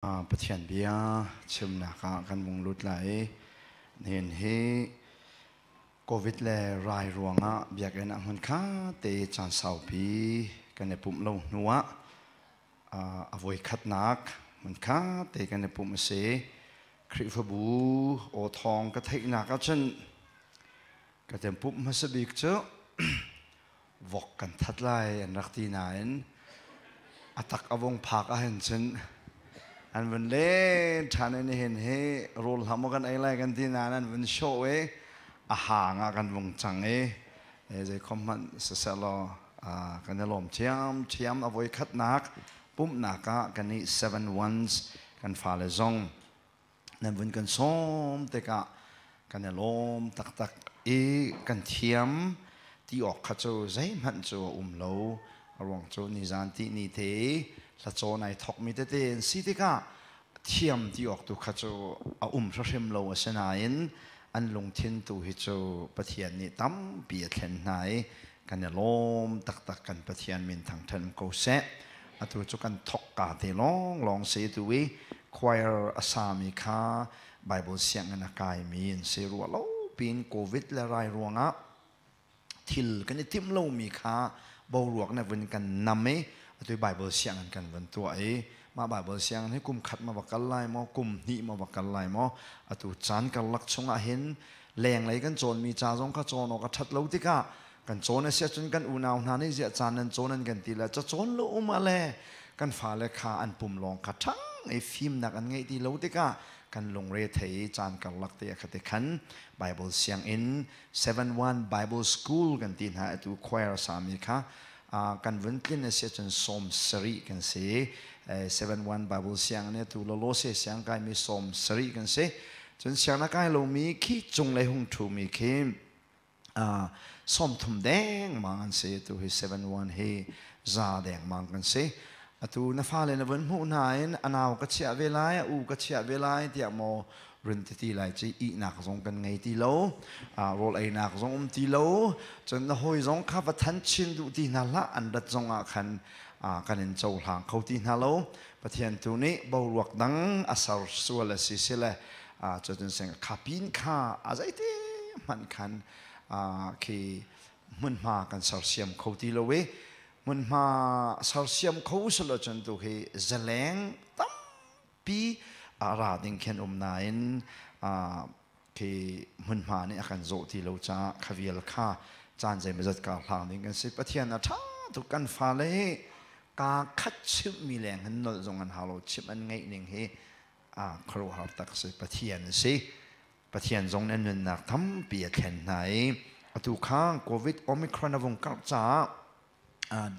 Pathian bia chimnak ah kan vung lut lai i nihin hi COVID le rai ruangah biakinn ah hmun kha te caan saupi kan i pumh lo hnu ah a voi khatnak hmun kha te kan i pumh a si. Khrihfabu aw thawng ka theihnak ahcun ka tem pumh hmasa bik cu vok kan that lai an rak ti nain a tak a vung phak ahhin cun an vun len ṭhan i nihin hi rawl hlam kan ei lai kan ti nain an vun show i a hang ah kan vung cang i zeikhom hmanh sisehlaw kan i lawm ṭhiamṭhiam. A voi khatnak pumhnak ah kan i seven ones kan fale zong nan vun kan sawm tikah kan i lawm taktak i kan thiam ti awk kha cu zeihmanh cu a um lo. A ruang cu nizan ti ni te hlacawn ai thawkmi tete an si tikah thiam ti awk tu kha cu a um hrimhrim lo. Asinain an lungthin tu hi cu Pathian nih tampi a thlen hna i kan i lawm taktak. Kan Pathian min thangṭhat ko seh. Atu cu kan thawk ka te lawng lawng si. Tu i choir a sami kha Bible sianginn a kaimi an si. Ruah lo piin COVID le rai ruangah thil kan i timh lomi kha boruak na vun kan nam i atu Bible sianginn kan vun tuah i mah Bible sianginn hi kum khat ma va kal lai maw, kum hnih ma va kal lai maw, atu caan karlak chungah hin lenglei kan cawnmi ca zong kha cawn awk a ṭhat lo tikah kan cawn a si ahcun kan unau hna nih ziah caan nan cawn an kan ti le ca cawn lo um ah le kan fale kha an pum lawng kha ṭhang i fimnak an ngeih ti lo tikah kan lungre thei i caan karlak te kha te khan Bible sianginn 7-1 Bible School kan ti hna. Atu choir sami kha kan vun tlin a si ahcun 70 kan si. 7-1 Bible sianginn atu lolo se siang kaimi 70 kan si. Cun siangna kai lomi khi cunglei hung ṭhumi khi 30 dengmang an si. Atu hi 7-1 hi za dengmang kan si. Atu na fale na vun hmuh hna in a nau ka chiah ve lai, a u ka chiah ve lai tiah maw run ti ti lai ci. Ihnak zong kan ngei ti lo, rawl einak zong um ti lo. Cun na hawi zong kha va than chin duh ti hna hlah. An rat zong ah khan kan in cohlang kho ti hna lo. Pathian tu nih boruak dang a ser sual a si sile cutin sing kha pin kha a zeiti hmanh khan khi hmunhma kan sersiam kho ti lo i hmunhma sersiam kho silo cun tu hi zaleng tampi a ra ding khin um nain khi hmunhma nih a kan zawh ti lo caah kha vial kha caan zeimawzat kar hlang ding kan si. Pathian a ṭha tuk. Kan fale hi kaa khat chimhmi leng hin nolh zong an hau lo. Chimh an ngeih ning hi a khuaruahhar tak si. Pathian a si. Pathian zong nih nunnak tampi a thlen hna i atu kha COVID Omicron a vung karh caah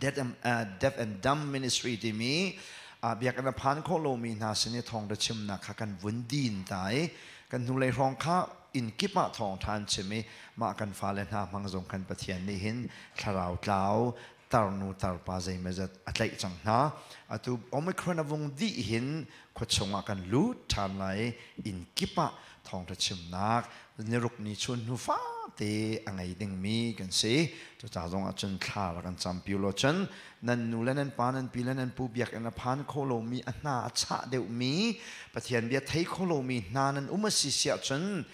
Deaf and Dumb Ministry timi biakinn a phan khawh lomi hna sin i thawngṭha chimnak kha kan vun din ta i kan hnulei hrawng kha inn kip ah thawngṭha an chim i mah kan fale hna hmang zong khan Pathian nih hin thlarau tlau tarnu tarpa zeimawzat a tlaih cang hna. Atu Omicron a vung dih hin khuachung ah kan lut ṭhan lai i inn kip ah thawngṭha chimnak niruk ni chun hnu fate a ngei dingmi kan si. Cucaah zong ah cun thla rak kan campi law, cun nan nu le nan pa, nan pi le nan pu, biakinn a phan kho lomi, a hna a chah deuhmi, Pathian bia thei kho lomi hna nan um a si siah cun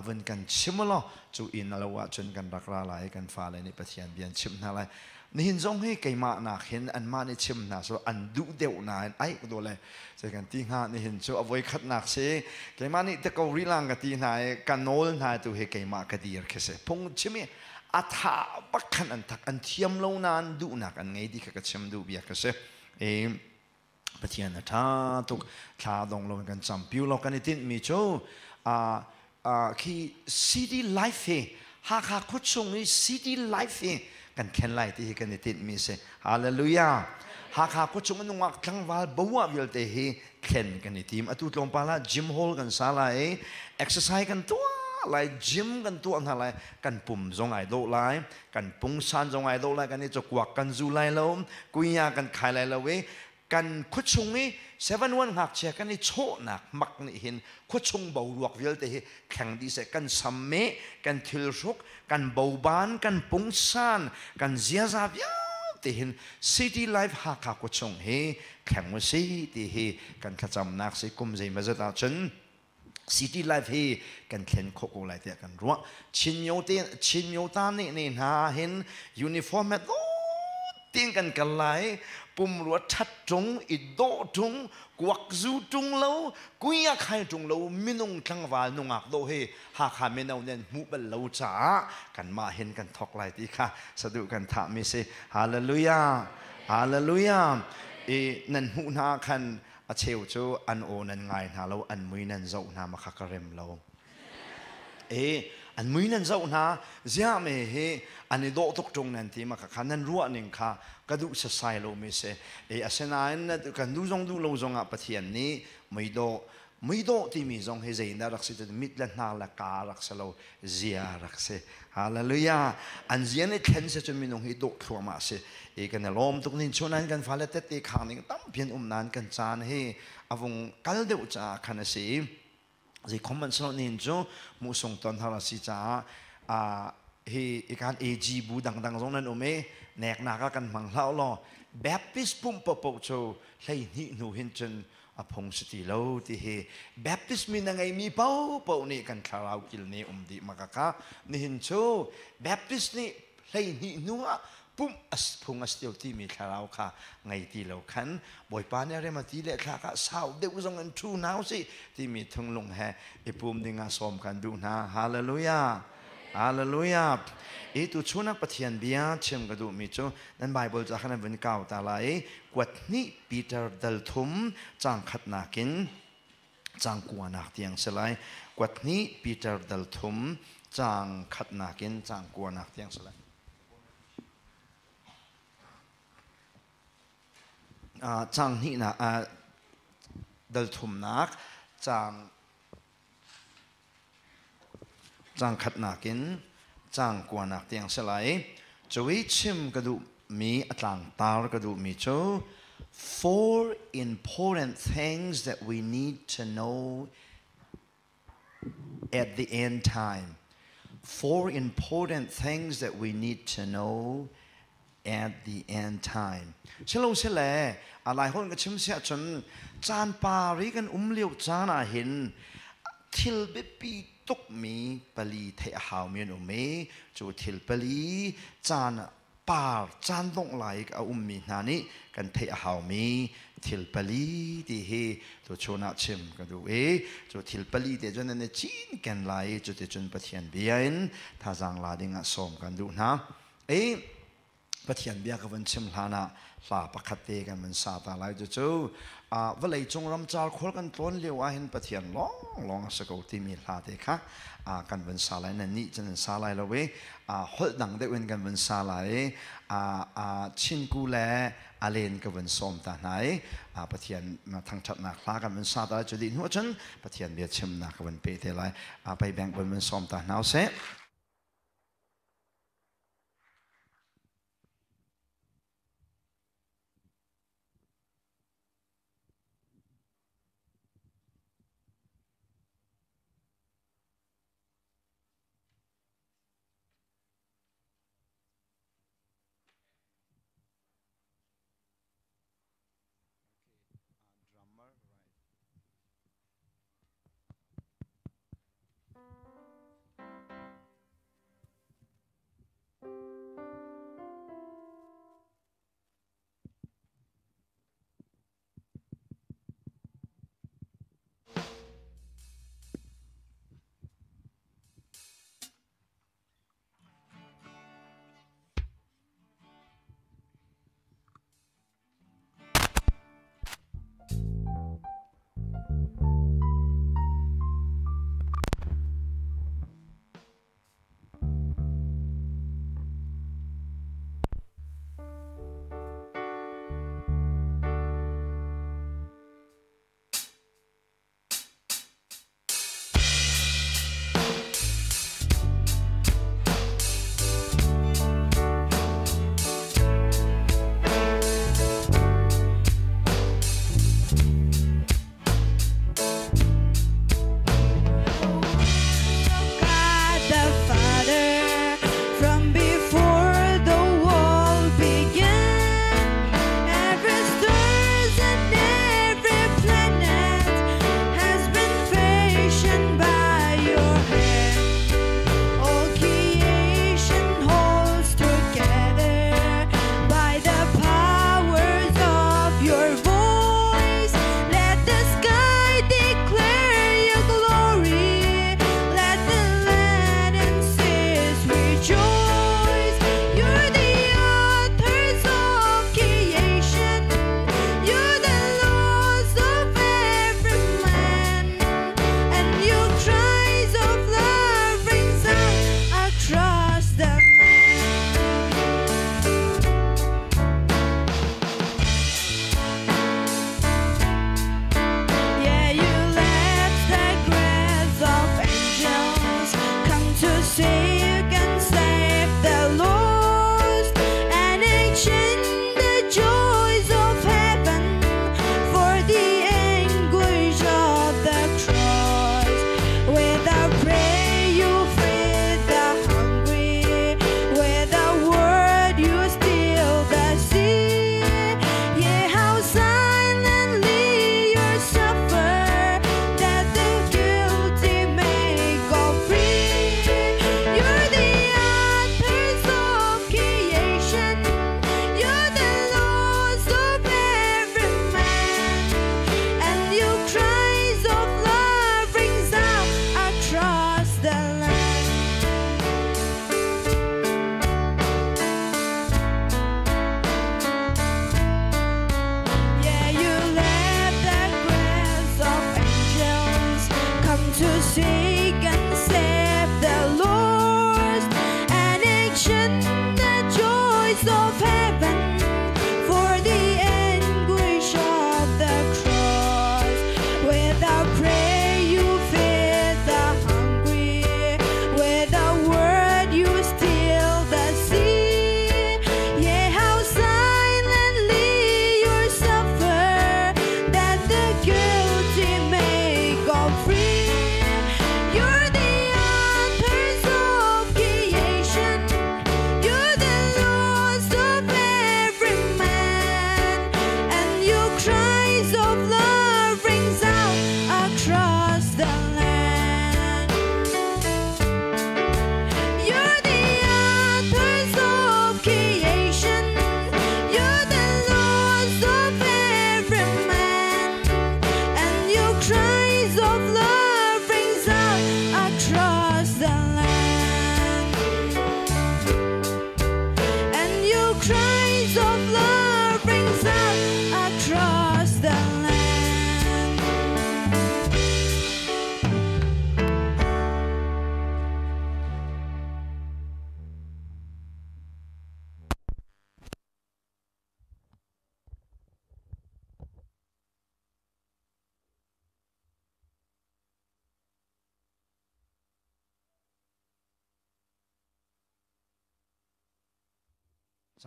vun kan chim law cu inn a lo ahcun kan rak ra lai. Kan fale nih Pathian bia an chimh hna lai. Nihin zong hi keimah nak hin anmah nih chim hna so an duh deuh nain ai do le zei kan ti hnga. Nihin cu a voi khatnak si. Keimah nih te ko rih lang ka ti hna i ka nawl hna tu hi keimah ka dir khi si. Phung chim i a tha bak khan an thak an thiam lo nain duhnak an ngei ti kha ka chim duh bia ka si i Pathian a ṭha tuk. Thla dong lo in kan cam piu lo. Kan i tinhmi cu khi city life hi, Hakha khuachung i city life hi kan thlen lai ti hi kan i tinhmi si. Hallelujah! Hakha khuachung nungak tlangval boah vialte hi thlen kan i tim. Atu tlawmpal ah gym hall kan sa lai i exercise kan tuah lai, gym kan tuah hna lai. Kan pum zong ai dawh lai, kan pungsan zong ai dawh lai, kan i cakuak kan zu lai lo, kuinya kan khai lai lo i kan khuachung i 7-1 ngakchia kan i chawhnak mak nih hin khuachung boruak vialte hi thleng dih seh. Kan samme, kan thilhruk, kan boban, kan pungsan, kan ziaza vialte. te hin City Life Hakha khuachung hi thleng u si ti hi kan thlacamnak si. Kum zeimawzat ahcun City Life hi kan thlen khawh ko lai tiah kan ruah. Chin myo te Chin myo ta nih ne hna hin uniform he tin kan kal lai. Pumrua ṭhat ṭung, i dawh ṭung, kuak zu ṭung lo, kuia khai ṭung lo, minung tlangval nungak dawh hi Hakha mino nih an hmuh bal lo caah kanmah hin kan thawk lai ti kha saduh kan thahmi si. Hallelujah! Hallelujah! I nan hmuh hna khan a cheu cu an aw nan ngai hna lo, an mui nan zoh hna ma kha ka rem lo. E an mui nan zoh hna ziah me hi an i dawh tuk ṭung nan ti ma kha nan ruah ning kha ka duh sasai lo mi si. E asinain kan duh zong duh lo zong ah Pathian nih muidawh muidawh timi zong hi zeidah rak si mit le hnar le ka rak si lo, zia rak si. Hallelujah! An zia nih thlen si cun minung hi dawh thluahmah si. E kan i lawm tuk nin chunan kan fale tette khang ning tampi an um nain kan caan hi a vung kal deuh caah khan a si. Zei khom man silo nin cu muhsung ton har a si caah hi ikan AG bu dangdang zong nan um i neknak ah kan hmang hlah law. Baptist pumh paohpaoh cu 12 hnu hin cun a phung si ti lo ti hi Baptist min a ngeimi paohpaoh nih kan thlarau kil nih um dih makaka. Nihin cu Baptist nih 12 hnu ah pumh phung a si timi thlarau kha ngei ti lo khan Bawipa nih a rem a ti le thlak ah sau deuh zong in ṭhu hna usih timi thunglung he i pum ding ah sawm kan duh hna. Hallelujah! Hallelujah! I tu chun ah Pathian bia chim ka duhmi cu nan Bible ca khan an vun kau ta lai i kuat hnih Peter dal thum cang khatnak in cang kuanak tiang si lai. Kuat hnih Peter dal thum cang khatnak in cang kuanak tiang si lai. Cang hnihnak dal thumnak cang cang khatnak in cang kuanak tiang si lai. Cuwi chim ka duhmi a tlangtar ka duhmi cu four important things that we need to know at the end time. Four important things that we need to know at the end time. Silo sile alai hon ka chim sia cun caan pari kan um lio caan ah hin thil biapi tukmi pali theih a haumi an um i cu thil pali caan par caan dongh lai a ummi hna nih kan theih a haumi thil pali ti hi tuchun ah chim ka duh i cu thil pali te cun nan i cinken lai i cuticun Pathian bia in thazaang la ding ah sawm kan duh hna. I Pathian bia ka van chim hlan ah hla pakhat te kan van sa ta lai. Cucu vawlei cung ramcar khual kan tlawn lio ah hin Pathian lawng lawng a si ko timi hla te kha kan van sa lai. Nan nih cun nan sa lai lo i holh dang deuh in kan van sa lai i Chinku le Alen ka van sawm ta hna i Pathian thangṭhatnak hla kan van sa ta lai. Cu dih hnu ahcun Pathian bia chimnak ka van pe te lai. Pei bank van sawm ta hna usih. take and save the lost and exchange the joys of heaven for the anguish of the cross. With a prayer you feed the hungry, with a word you still the sea. Yea, how silently you suffer that the guilty may go free. You're the authors of creation. You're the Lord of every man, and your cries of love rings out across the land. You're the authors of creation. You're the Lord of every man, and your cries of love rings out across the land. And your cries of love rings out across the land.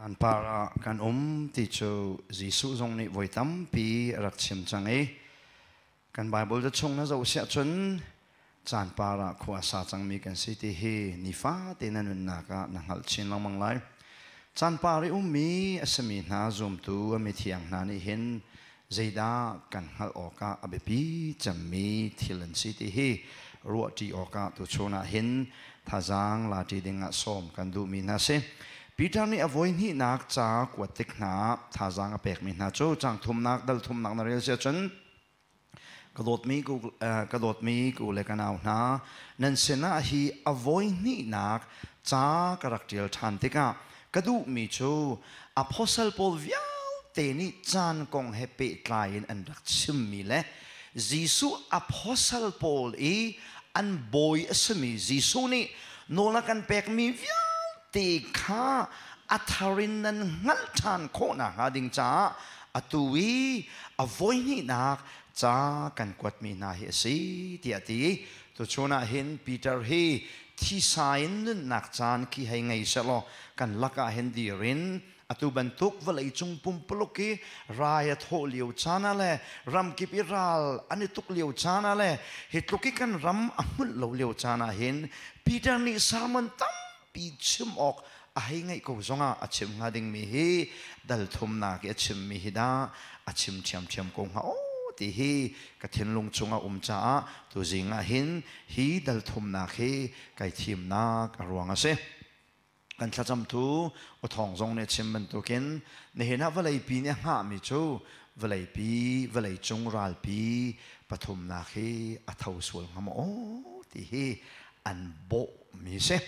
Caan par ah kan um ti cu Jesuh zong nih voi tampi a rak chim cang i kan Bible ca chung na zoh siah cun caan par ah khua a sa cangmi kan si ti hi nifate na nunnak ah na hngalh chin lengmang lai. Caan par i ummi a simi hna zumtu a mithiang hna nih hin zeidah kan hngalh awkah a biapi cemmi thil an si ti hi ruahṭi awkah tuchun ah hin thazaang laṭi dingah sawm kan duhmi hna si. Peter nih a voi hnihnak ca kuat tik hna ah thazaang a pekmi hna cu caang thumnak dal thumnak na rel si ahcun ka dawtmi ku ka dawtmi ku le ka nau hna nan sinah hi a voi hnihnak ca ka rak ṭial ṭhan tikah ka duhmi cu apostle pawl vialte nih caan kong he pehtlai in an rak chimmi le Jesuh apostle pawl i an bawi a simi Jesuh nih nawl a kan pekmi vialte kha a thar in nan hngalh ṭhan khawh nakhnga ding caah atu i a voihnihnak ca kan kuatmi hna hi a si tiah a ti. Tuchun ah hin Peter hi thisa in nunnak caan khi hei ngei sehlaw kan lakah hin dir in atu bantuk vawleicung pumpuluk i rai a thawh lio caan ah le ramkip i ral an i tuk lio caan ah le hi tluk i kan ram a hmunh lo lio caan ah hin Peter nih sermon tampi chim awk a hei ngeih ko zongah a chim hnga dingmi hi dal thumnak i a chimmi hi dah a chim ṭhiamṭhiam ko hnga aw ti hi ka thinlung chungah um caah tuzing ah hin hi dal thumnak hi kai thimnak a ruang a si. Kan thlacam tu awthawng zong nih a chim bantukin nihin ah vawleipi nih a hngahmi cu vawleipi vawleicung ralpi pathumnak hi a tho sual hnga maw aw ti hi an bawhmi si.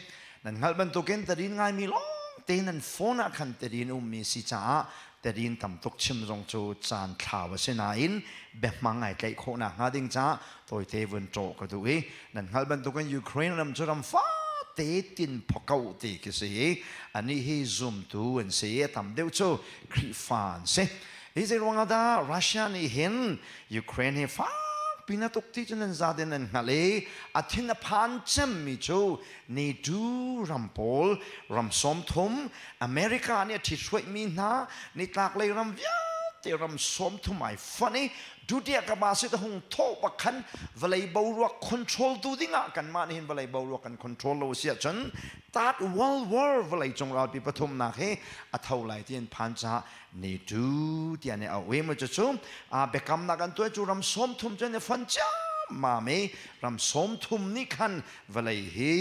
Nan hngalh bantukin tadin ngaimi lawngte nan phone ah khan tadin ummi si caah tadin tam tuk chim zong cu caan thlau a si nain biahmang ai tlaih khawh nakhnga ding caah tawite vun ṭawh ka duh i nan hngalh bantukin Ukraine ram cu ram fate tin phoko ti khi si i anih hi zumtu an si i a tam deuh cu Khrihfa an si. Hi zei ruangah dah Russia nih hin Ukraine hi fakpi na tuk ti cu nan zaten nan hngalh i a thin a phan cemmi cu NATO ram pawl ram 30 America nih a ṭhithruaihmi hna nitlaklei ram vialte ram 30 ai fonh i dutia ka ba sit hung thaw bak khan vawlei boruak control tu dingah kanmah nih hin vawlei boruak kan control lo si ahcun Third World War vawlei cung ralpi pathumnak hi a tho lai ti an phan caah NATO tiah nih a auh i cucu biakamnak an tuah cu ram 30 cu an i fon ciammam i ram 30 nih khan vawlei hi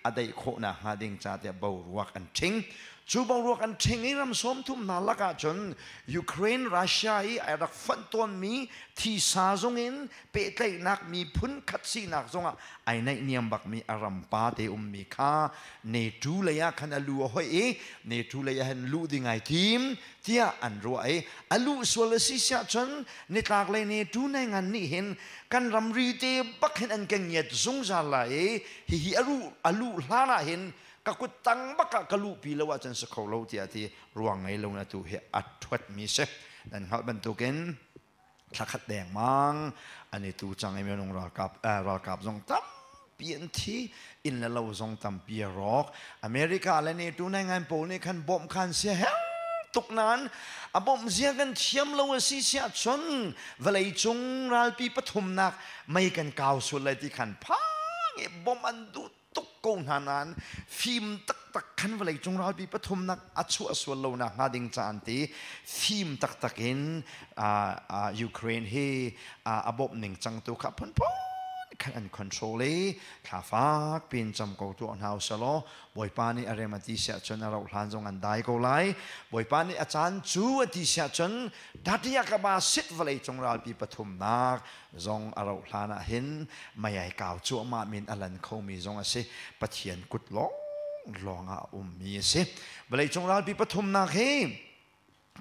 a daih khawh nakhnga ding ca tiah boruak an ṭhing. Cu boruak an ṭhing i ram 30 hna lakah cun Ukraine, Russia i ai rak fonh tawnmi thisa zongin pehtlaihnak miphun khat sinak zongah ai naihniam bakmi a ram pa te ummi kha NATO lei ah khan a lu a hoih i NATO lei ah hin luh ding ai tim tiah an ruah i a luh sual a si siah cun nitlak lei NATO nei ngan nih hin kan ramri te bak hin an kan ngiat zungzal lai i hihi a luh hlan ah hin ka kut tang bak ah ka luhpi lo ahcun si kho lo tiah ti ruang ngei lo na tu hi a thuat mi si. Nan hngalh bantukin thlakhat dengmang an i tu cang i minung ralkap zong tampi an thi, inn le lo zong tampi a rawk. America le NATO nai ngan pawl nih khan bawmh khan sia her tuk nain a bawmh zia kan thiam lo a si siah cun vawlei cung ralpi pathumnak mei kan kau sual lai ti khan phang i bawmh an duh tuk ko hna nain fim taktak khan vawlei cung ralpi pathumnak a chuah sual lo nak hnga ding caan ti fim taktak in Ukraine hi a bawmh ning cang tu kha phunphun khan an control i thla fak pin cam ko tuah hna usalaw Bawipa nih a rem a ti siah cun a rauh hlan zong an dai ko lai. Bawipa nih a caan cu a ti siah cun datiakaba sit vawlei cung ralpi pathumnak zong a rauh hlan ah hin mei ai kau cuahmah min a lan khomi zong a si. Pathian kut lawng lawng ah a ummi a si. Vawleicung ralpi pathumnak hi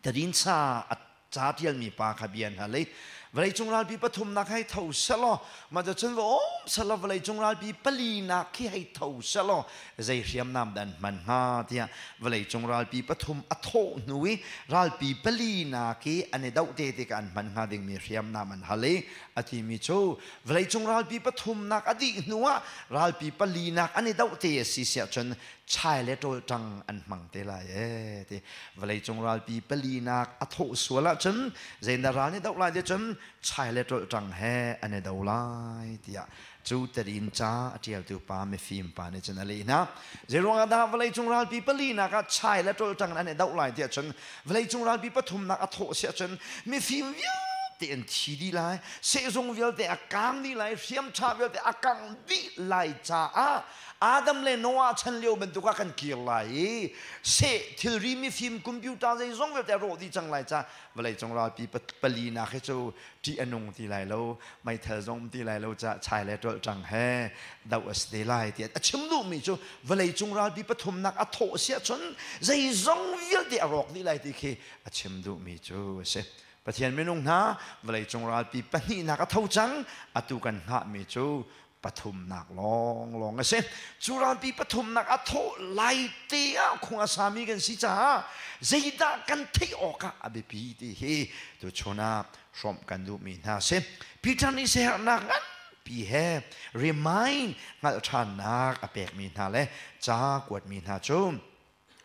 tadinsa a ca tialmi pa kha bia hna lei vawleicung ralpi pathumnak hei tho selaw, mah cun va um selaw, vawleicung ralpi palinak khi hei tho selaw, zei hriamnam dan hman hnga tiah vawleicung ralpi pathum a thawh hnu i ralpi palinak i an i doh te tikah an hman hnga dingmi hriamnam an hal i a timi cu vawleicung ralpi pathumnak a dih hnu ah ralpi palinak an i doh te a si siah cun chai le ṭawlṭang an hmang te lai e ti. Vawleicung ralpi palinak a thawh sual ahcun zeidah ral nih doh lai ti cun chai le ṭawlṭang he an i do lai tiah cu tadin ca a ṭialtu pa mifim pa nih cun a leh hna. Zeiruang ah dah vawleicung ralpi palinak ah chai le ṭawlṭang an i doh lai tiah cun vawleicung ralpi pathumnak a thawh siah cun mifim vialte an thi dih lai, sehzung vialte a kang dih lai, hriam ṭha vialte a kang dih lai caah Adam le Noah chan lio bantuk ah kan kir lai i seh thilri mifim computer zeizong vialte a rawh dih cang lai ca vawleicung ralpi palinak hi cu ṭih a nung ti lai lo, meithal zong um ti lai lo ca chai le ṭolhṭang he doh a si te lai tiah a chim duhmi cu vawleicung ralpi pathumnak a thawh si ahcun zeizong vialte a rawk dih lai ti khi a chim duhmi cu a si. Pathian minung hna, vawleicung ralpi pahnihnak a tho cang. Atu kan hngahmi cu pathumnak lawnglawng a si. Cu ralpi pathumnak a thawh lai te ah khung a sami kan si caah zeidah kan theih awkah a biapi ti hi tuchun ah hrawmh kan duhmi hna a si. Peter nih siaherhnak nganpi he remind hngalh ṭhannak a pekmi hna le ca kuatmi hna cu,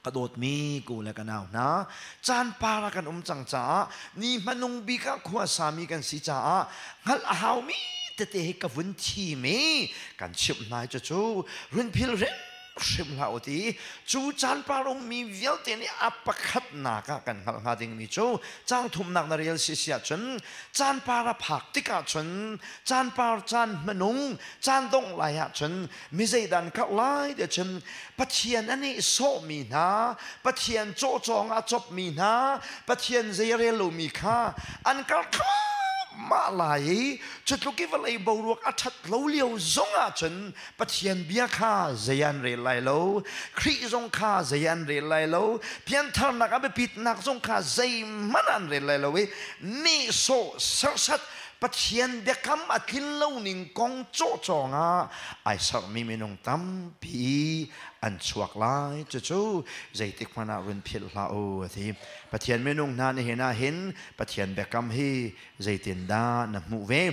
ka dawtmi ku le ka nau hna, caan par ah kan um cang caah, ni hmanung bik ah khua sami kan si caah hngalh a haumi tete hi ka vun thim i kan chimh hna. Cucu run phil hrimhrim hlah u ti. Cu caan par ummi vialte nih a pakhatnak ah kan hngalh hnga dingmi cu, caang thumnak na rel si si ahcun, caan par a phak tikah cun, caan par, caan hmanung, caan dongh lai ahcun mi zeidan karh lai ti cun Pathian a nehsawhmi hna, Pathian cawcawng a copmi hna, Pathian zei a rel lomi kha an karh thluahmah lai i cu tluk i vawlei boruak a ṭhat lo lio zong ah cun Pathian bia kha zei an rel lai lo, Khrih zong kha zei an rel lai lo, piantharnak a biapitnak zong kha zeihmanh an rel lai lo i nehsawh serhsat, Pathian biakam a tlin lo ning kong cawhcawng ah ai sermi minung tampi an chuak lai. Cucu zeitik hmanh ah run philh hlah u a ti. Pathian minung hna, nihin ah hin Pathian biakam hi zeitindah na hmuh ve?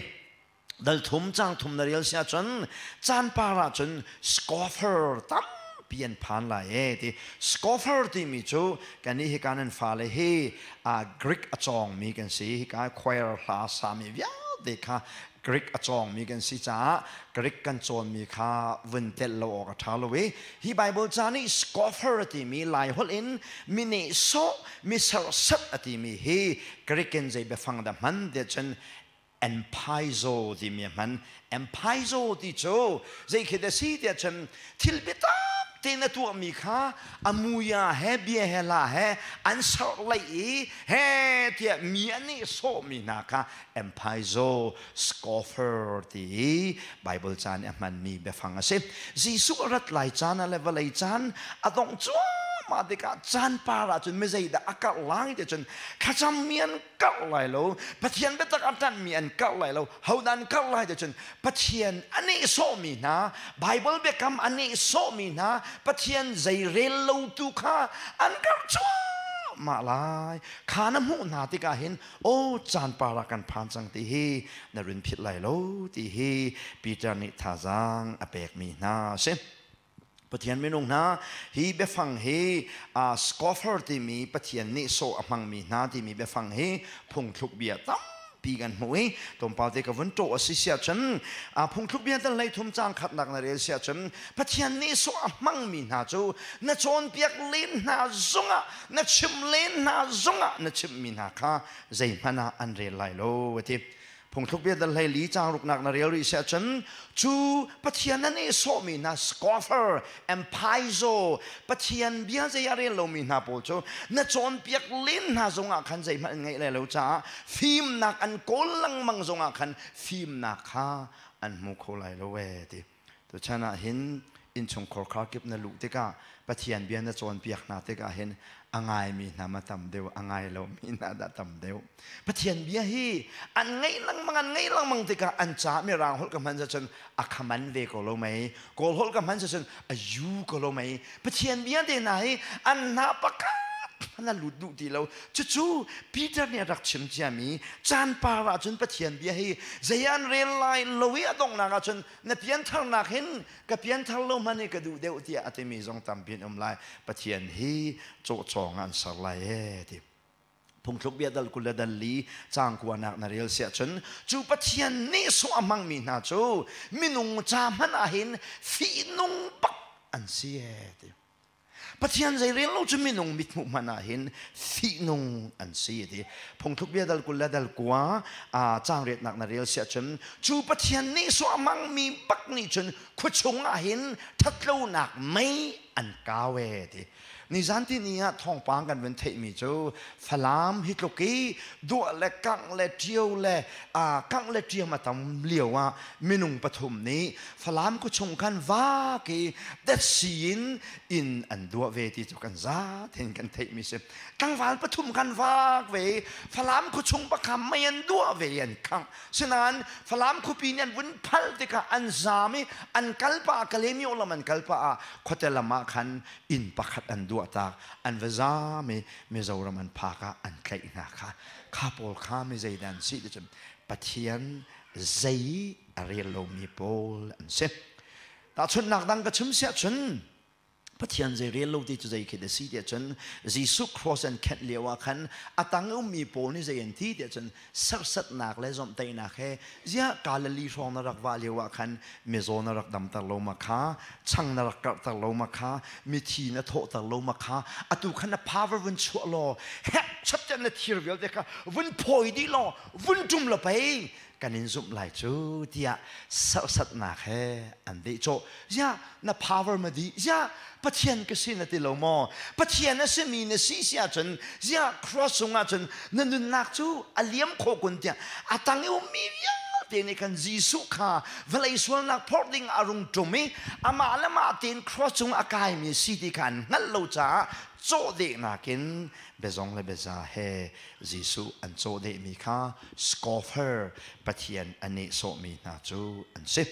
Dal thum cang thum na rel si ahcun caan par ah cun scoffer tampi an phan lai e ti. Scoffer timi cu kannih hi kan fale hi Greek a cawngmi kan si. Hika choir hla sami vialte kha Greek a cawngmi kan si caah Greek kan cawnmi kha vun telh lo awk a ṭha lo i hi Bible ca nih scoffer a timi, Lai holh in mi nehsawh, mi serhsat a timi hi Greek in zei biafang dah hman tiah cun empaizo timi a hman. Empaizo ti cu zei khi dah si tiah cun thil biatak te tein a tuahmi kha a muia he bia he hla he an serhlei i he tiah mi an nih sawhmi hna kha emphaizo scoffer ti i Bible caan i a hmanmi biafang a si. Jesuh a rat lai caan ah le vawlei caan a dongh cuahmah tikah caan par ahcun mi zeidah a karh lai ti cun thlacammi an karh lai lo, Pathian biatak a ṭanhmi an karh lai lo, hodah an karh lai ti cun Pathian a nehsawhmi hna, Bible biakam a nehsawhmi hna, Pathian zei rel lo tu kha an karh cuahmah lai. Kha na hmuh hna tikah hin aw caan par ah kan phan cang ti hi na run philh lai lo ti hi Peter nih thazaang a pekmi hna a si. Pathian minung hna hi biafang hi scoffer timi Pathian nih sawh a hmangmi hna timi biafang hi phungthluk bia tampi kan hmuh i tlawmpal te ka vun ṭawh a si siah cun phungthluk bia dal hlei thum caang khatnak na rel siah cun Pathian nih sawh a hmangmi hna cu na cawnpiak len hna zongah na chim len hna zongah na chimhmi hna kha zeihmanh ah an rel lai lo a ti. Phungthluk bia dal hlei li caang ruknak na rel rih siah cun cu Pathian na nehsawhmi hna scoffer emphaizo Pathian bia zei a rel lomi hna pawl cu na cawnpiak len hna zongah khan zeihmanh an ngeih lai lo caah fimnak an kawl lengmang zongah khan fimnak kha an hmu kho lai lo ee ti. Tuchan ah hin innchungkhar kip na luh tikah Pathian bia na cawnpiak hna tikah hin a ngaimi hna ma tam deuh a ngai lomi hna dah tam deuh. Pathian bia hi an ngaih lengmang an ngaih lengmang tikah an ca mirang holh ka hman cun a khaman ve ko lo mei kawl holh ka hman cun a yu ko lo mei Pathian bia te hna hi an hna pakhat na lut duh ti lo cucu Peter nih a rak chim ciami caan par ahcun Pathian bia hi zei an rel lai lo i a donghnak ahcun na piantharnak hin ka pianthar lo hmanh hi ka duh deuh tiah a timi zong tampi an um lai Pathian hi cawhcawng ah an ser lai ee ti phungthluk bia dal 24 caang kuanak na rel siah cun cu Pathian nih sawh a hmangmi hna cu minung ca hmanh ah hin fihnung bak an si ee ti Pathian zei rel lo cu minung mithmuh hmanh ah hin fihnung an si ti. Phungthluk bia dal 20 dal kua caang riatnak na rel siah cun cu Pathian nih sawh a hmangmi bak nih cun khuachung ah hin ṭhatlonak mei an kau ee ti. Nizan ti ni ah thawngpang kan vun theihmi cu Falam hi tluk i duah le kangh le ṭio le kangh le ṭiam a tam lio ah minung pathum nih Falam khuachung khan vak i datsi in inn an duah ve ti cu kan za tein kan theihmi si. Tlangval pathum khan vak ve i Falam khuachung pakha mei an duah ve i an khangh. Sinain Falam khuapi nih an vun phal tikah an zaam i an kal pah ah Kalaymyo lam an kal pah ah khuate lam ah khan inn pakhat an duah tak. An va zaam i Mizoram an phak ah an tlaih hna kha. Kha pawl kha mi zeidah an si ti cun Pathian zei a rel lomi pawl an si. Tahchunhnak dang ka chim siah cun Pathian zei rel lo ti cu zei khi da si tiah cun Jesuh cross an khenh lio ah khan a tang ummi pawl nih zei an ti tiah cun serhsatnak le zawmhtaihnak he ziah Galilee hrawng na rak vah lio ah khan mizaw na rak damter lo ma kha chang na rak karhter lo ma kha mithi na thawhter lo ma kha atu khan na power vun chuah law hek chat na thir vialte kha vun phawi dih law vun ṭum law pei kan in zumh lai cu tiah serhsatnak he an dehcawh. Ziah na power ma dih? Ziah Pathian ka si na ti lo maw? Pathian a simi na si si ahcun ziah cross cungah cun na nunnak cu a liam khawh kun tiah a tang i ummi vialte nih khan Jesuh kha vawlei sualnak phorh ding a rung ṭum i amah le mah tein cross cung a kaimi si ti kha an hngalh lo caah cawhdehnak in biazong le biaza he Jesuh an cawhdehmi kha scoffer Pathian a nehsawhmi hna cu an si.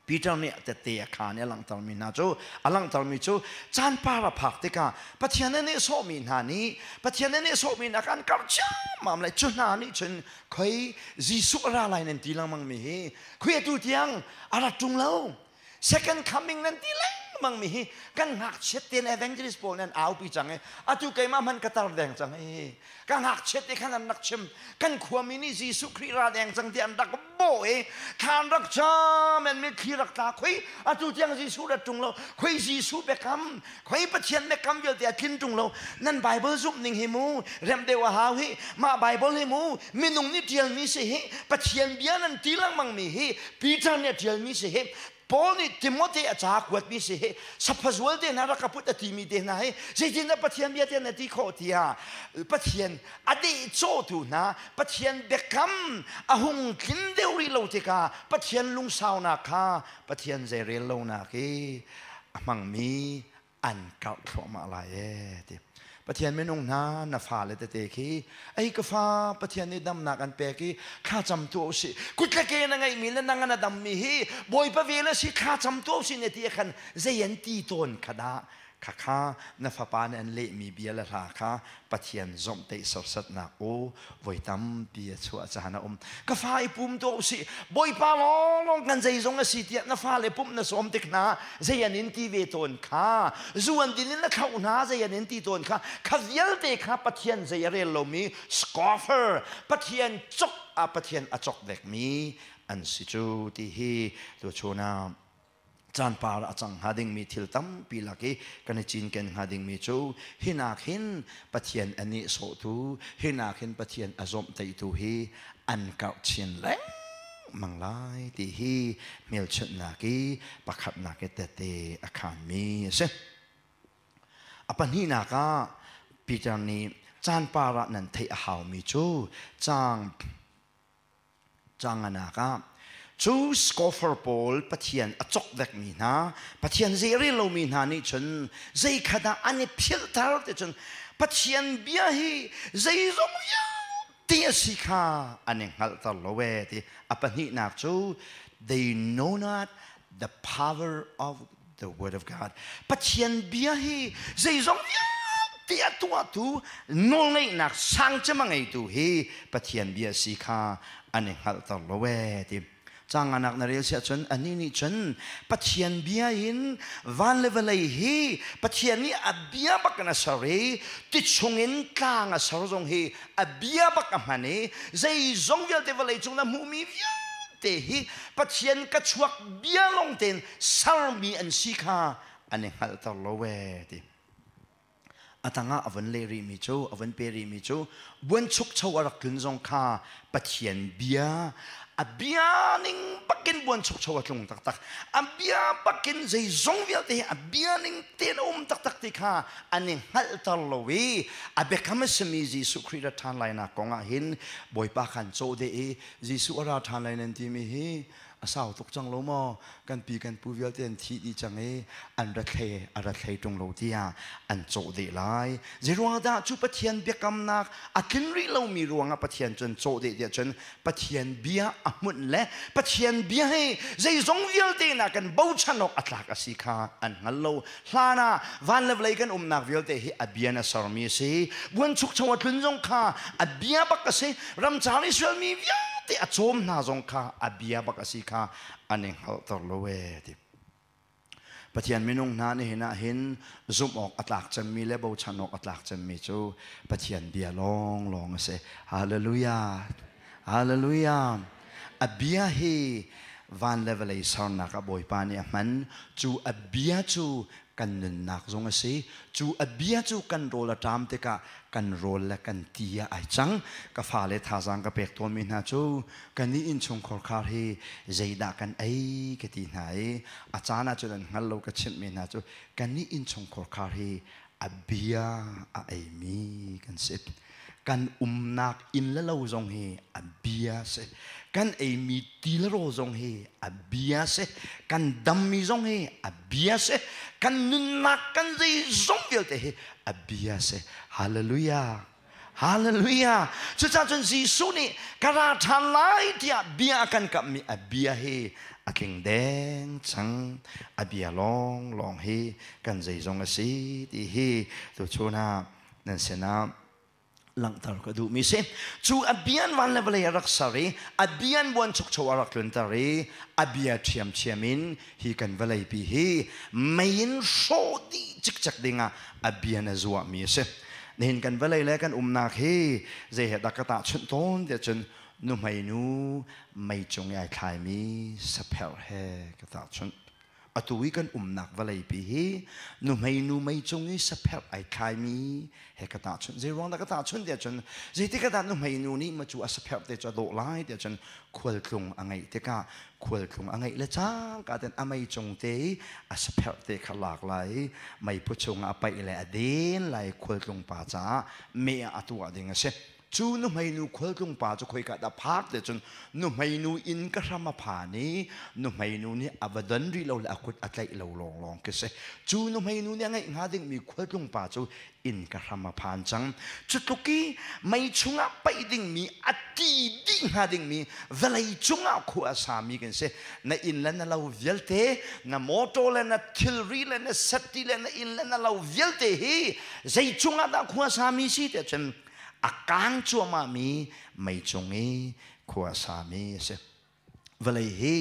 Peter nih tette a khaan i a langhtermi hna cu a langhtermi cu caan par a phak tikah Pathian a nehsawhmi hna nih Pathian a nehsawhmi hna kha an karh ciammam lai cu hna nih cun khoi Jesuh a ra lai nan ti lengmangmi hi khoi atu tiang a rat ṭung lo second coming nan ti lengmang mi hi kan ngakchiat tein evangelist pawl nan aupi cang i atu keimah hmanh ka tar deng cang i ka ngakchiat te khan an rak chim kan khuami nih Jesuh Khrih ra deng cang ti an rak bawh i thlan rak cam an mitthli rak tla khoi atu tiang Jesuh rat ṭung lo khoi Jesuh biakam khoi Pathian biakam vialte a tlin ṭung lo nan Bible zumh ning hi mu rem deuh a hau hi mah Bible hi mu minung nih ṭialmi si hi Pathian bia nan ti lengmang mi hi Peter nih a ṭialmi si hi. Paul nih Timote a ca kuatmi si hi saphazual te hna rak ka put a timi te hna hi zeitindah Pathian bia te na ti khawh tiah Pathian a dehcawhtu hna Pathian biakam a hung tlin deuh rih lo tikah Pathian lungsaunak kha Pathian zeirel lonak i a hmangmi an karh thluahmah lai ee ti. Pathian minung hna na fale tete khi ei ka fa Pathian nih damnak an pek i thlacam tuah usih kut le ke na ngeihmi le nang na dammi hi Bawipa vel a si thlacam tuah usih na ti khan zei an ti tawn kha dah khakha na fapa nih an lehmi bia le hla kha Pathian zomhtaih sersatnak aw voi tampi a chuah caan a um. Ka fa i pum tuah usih Bawipa lawnglawng kan zeizong a si tiah na fale pumh na sawm tik hna zei an in ti ve tawn kha zu an din in na thlauh hna zei an in ti tawn kha kha vialte kha Pathian zei a rel lomi scoffer Pathian cok ah Pathian a cok vekmi an si cu ti hi tuchun ah caan par a cang hnga dingmi thil tampi lak i kan i cinken hnga dingmi cu hinak hin Pathian a nihsawhtu hinak hin Pathian a zawmhtaihtu hi an karh chin lengmang lai ti hi hmelchunhnak i pakhatnak i tette a khaanmi a si. A pahnihnak ah Peter nih caan par ah nan theih a haumi cu caang Canganak ah cu scoffer pawl Pathian a cokvekmi hna, Pathian zei rel lomi hna nih cun zeikhat ah an i philhter ti cun Pathian bia hi zeizong vialte a si kha an i hngalhter lo ee ti. A pahnihnak cu they know not the power of the word of God. Pathian bia hi zeizong vialte a tuahtu nawlngeihnak sang cem a ngeitu hi Pathian bia si kha an i hngalhter lo ee ti. Canganak na rel siah cun anih nih cun Pathian bia in van le vawlei hi Pathian nih a bia bak in a ser i ti chungin tlang a ser zong hi a bia bak a hman i zeizong vialte vawlei cung na hmuhmi vialte hi Pathian ka chuak bia lawng tein sermi an si kha an i hngalhter lo ee ti. A tangah a vun leh rihmi cu, a vun pe rihmi cu buanchukcho a rak tlun zong kha Pathian bia, a bia ning bakin buanchukcho a tlung taktak. A bia bakin zeizong vialte hi a bia ning tein a um taktak ti kha an i hngalhter lo i a biakam a simi Jesuh Khrih ra ṭhan lainak kong ah hin Bawipa khan cawh deh i Jesuh a ra ṭhan lai nan timi hi a sau tuk cang lo maw kan pi kan pu vialte an thi dih cang i an ra thlei a ra thlei ṭung lo tiah an cawh deh lai zeiruang dah cu Pathian biakamnak a tlin rih lomi ruangah Pathian cun cawh deh tiah cun Pathian bia a hmunh le Pathian bia hi zeizong vialte na kan bochan awk a tlak a si kha an hngal lo hlan ah van le vawlei kan umnak vialte hi a bia na sermi a si buanchukcho a tlun zong kha a bia bak a si ramcar Israel mi vialte a cawm hna zong kha a bia bak a si kha an i hngalhter lo ee ti Pathian minung hna nihin ah hin zumh awk a tlak cemmi le bochan awk a tlak cemmi cu Pathian bia lawnglawng a si. Hallelujah. Hallelujah. A bia hi van le vawlei sernak ah Bawipa nih a hman. Cu a bia cu kan nunnak zong a si. Cu a bia cu kan rawl a ṭam tikah kan rawl le kan ti ah ai cang. Ka fale thazaang ka pek tawnmi hna cu kan i innchungkhar khar hi zeidah kan ei ka ti hna i a caan ah cun an hngal lo ka chimhmi hna cu kan i innchungkhar khar hi a bia a eimi kan si. Kan umnak inn le lo zong hi a bia si. Kan eimi ti le rawl zong hi a bia si. Kan dammi zong hi a bia si. Kan nunnak kan zeizong vialte hi a bia si. Hallelujah. Hallelujah. Cucaah cun Jesuh nih ka ra ṭhan lai tiah bia a kan kamhmi a bia hi a tling deng cang. A bia lawnglawng hi kan zeizong a si ti hi tuchun ah nan sinah langhter ka duhmi si. Cu a bian van le vawlei a rak ser i a bian buanchukcho a rak tlunter i a bia ṭhiamṭhiam in hi kan vawleipi hi mei in hrawh dih cikcek dingah a bian a zuahmi a si. Nihin kan vawlei le kan umnak hi zei he dah ka tahchunh tawn tiah cun nuhmei nu mei cung i ai thlaimi sapherh he ka tahchunh. Atu i kan umnak vawleipi hi nuhmei nu mei cung i sapherh ai thlaimi he ka tahchunh. Zei ruang dah ka tahchunh tiah cun zeitik ah dah nuhmei nu nih macu a sapherh te cu a dawh lai tiah cun khualtlung a ngeih tikah khualtlung a ngeih le cangka ten a mei cung te i a sapherh te kha lak lai i meiphu chungah a paih le a den lai khualtlung pa caah meh ah a tuah ding a si. Cu nuhmeinu khualtlung pa cu khoika dah phak te cun nuhmeinu inn ka hram a phan i nuhmeinu nih a va don rih lo le a kut a tlaih lo lawnglawng khi si. Cu nuhmeinu nih a ngeih hnga dingmi khualtlung pa cu inn ka hram a phan cang. Cu tluk i mei chungah paih dingmi a ti dih hnga dingmi vawlei cungah khua a sami kan si. Na inn le na lo vialte, na motor le na thilri le na safety le na inn le na lo vialte hi zei cungah dah khua sami si tiah cun a kang cuahmahmi mei cung i khua sami a si. Vawlei hi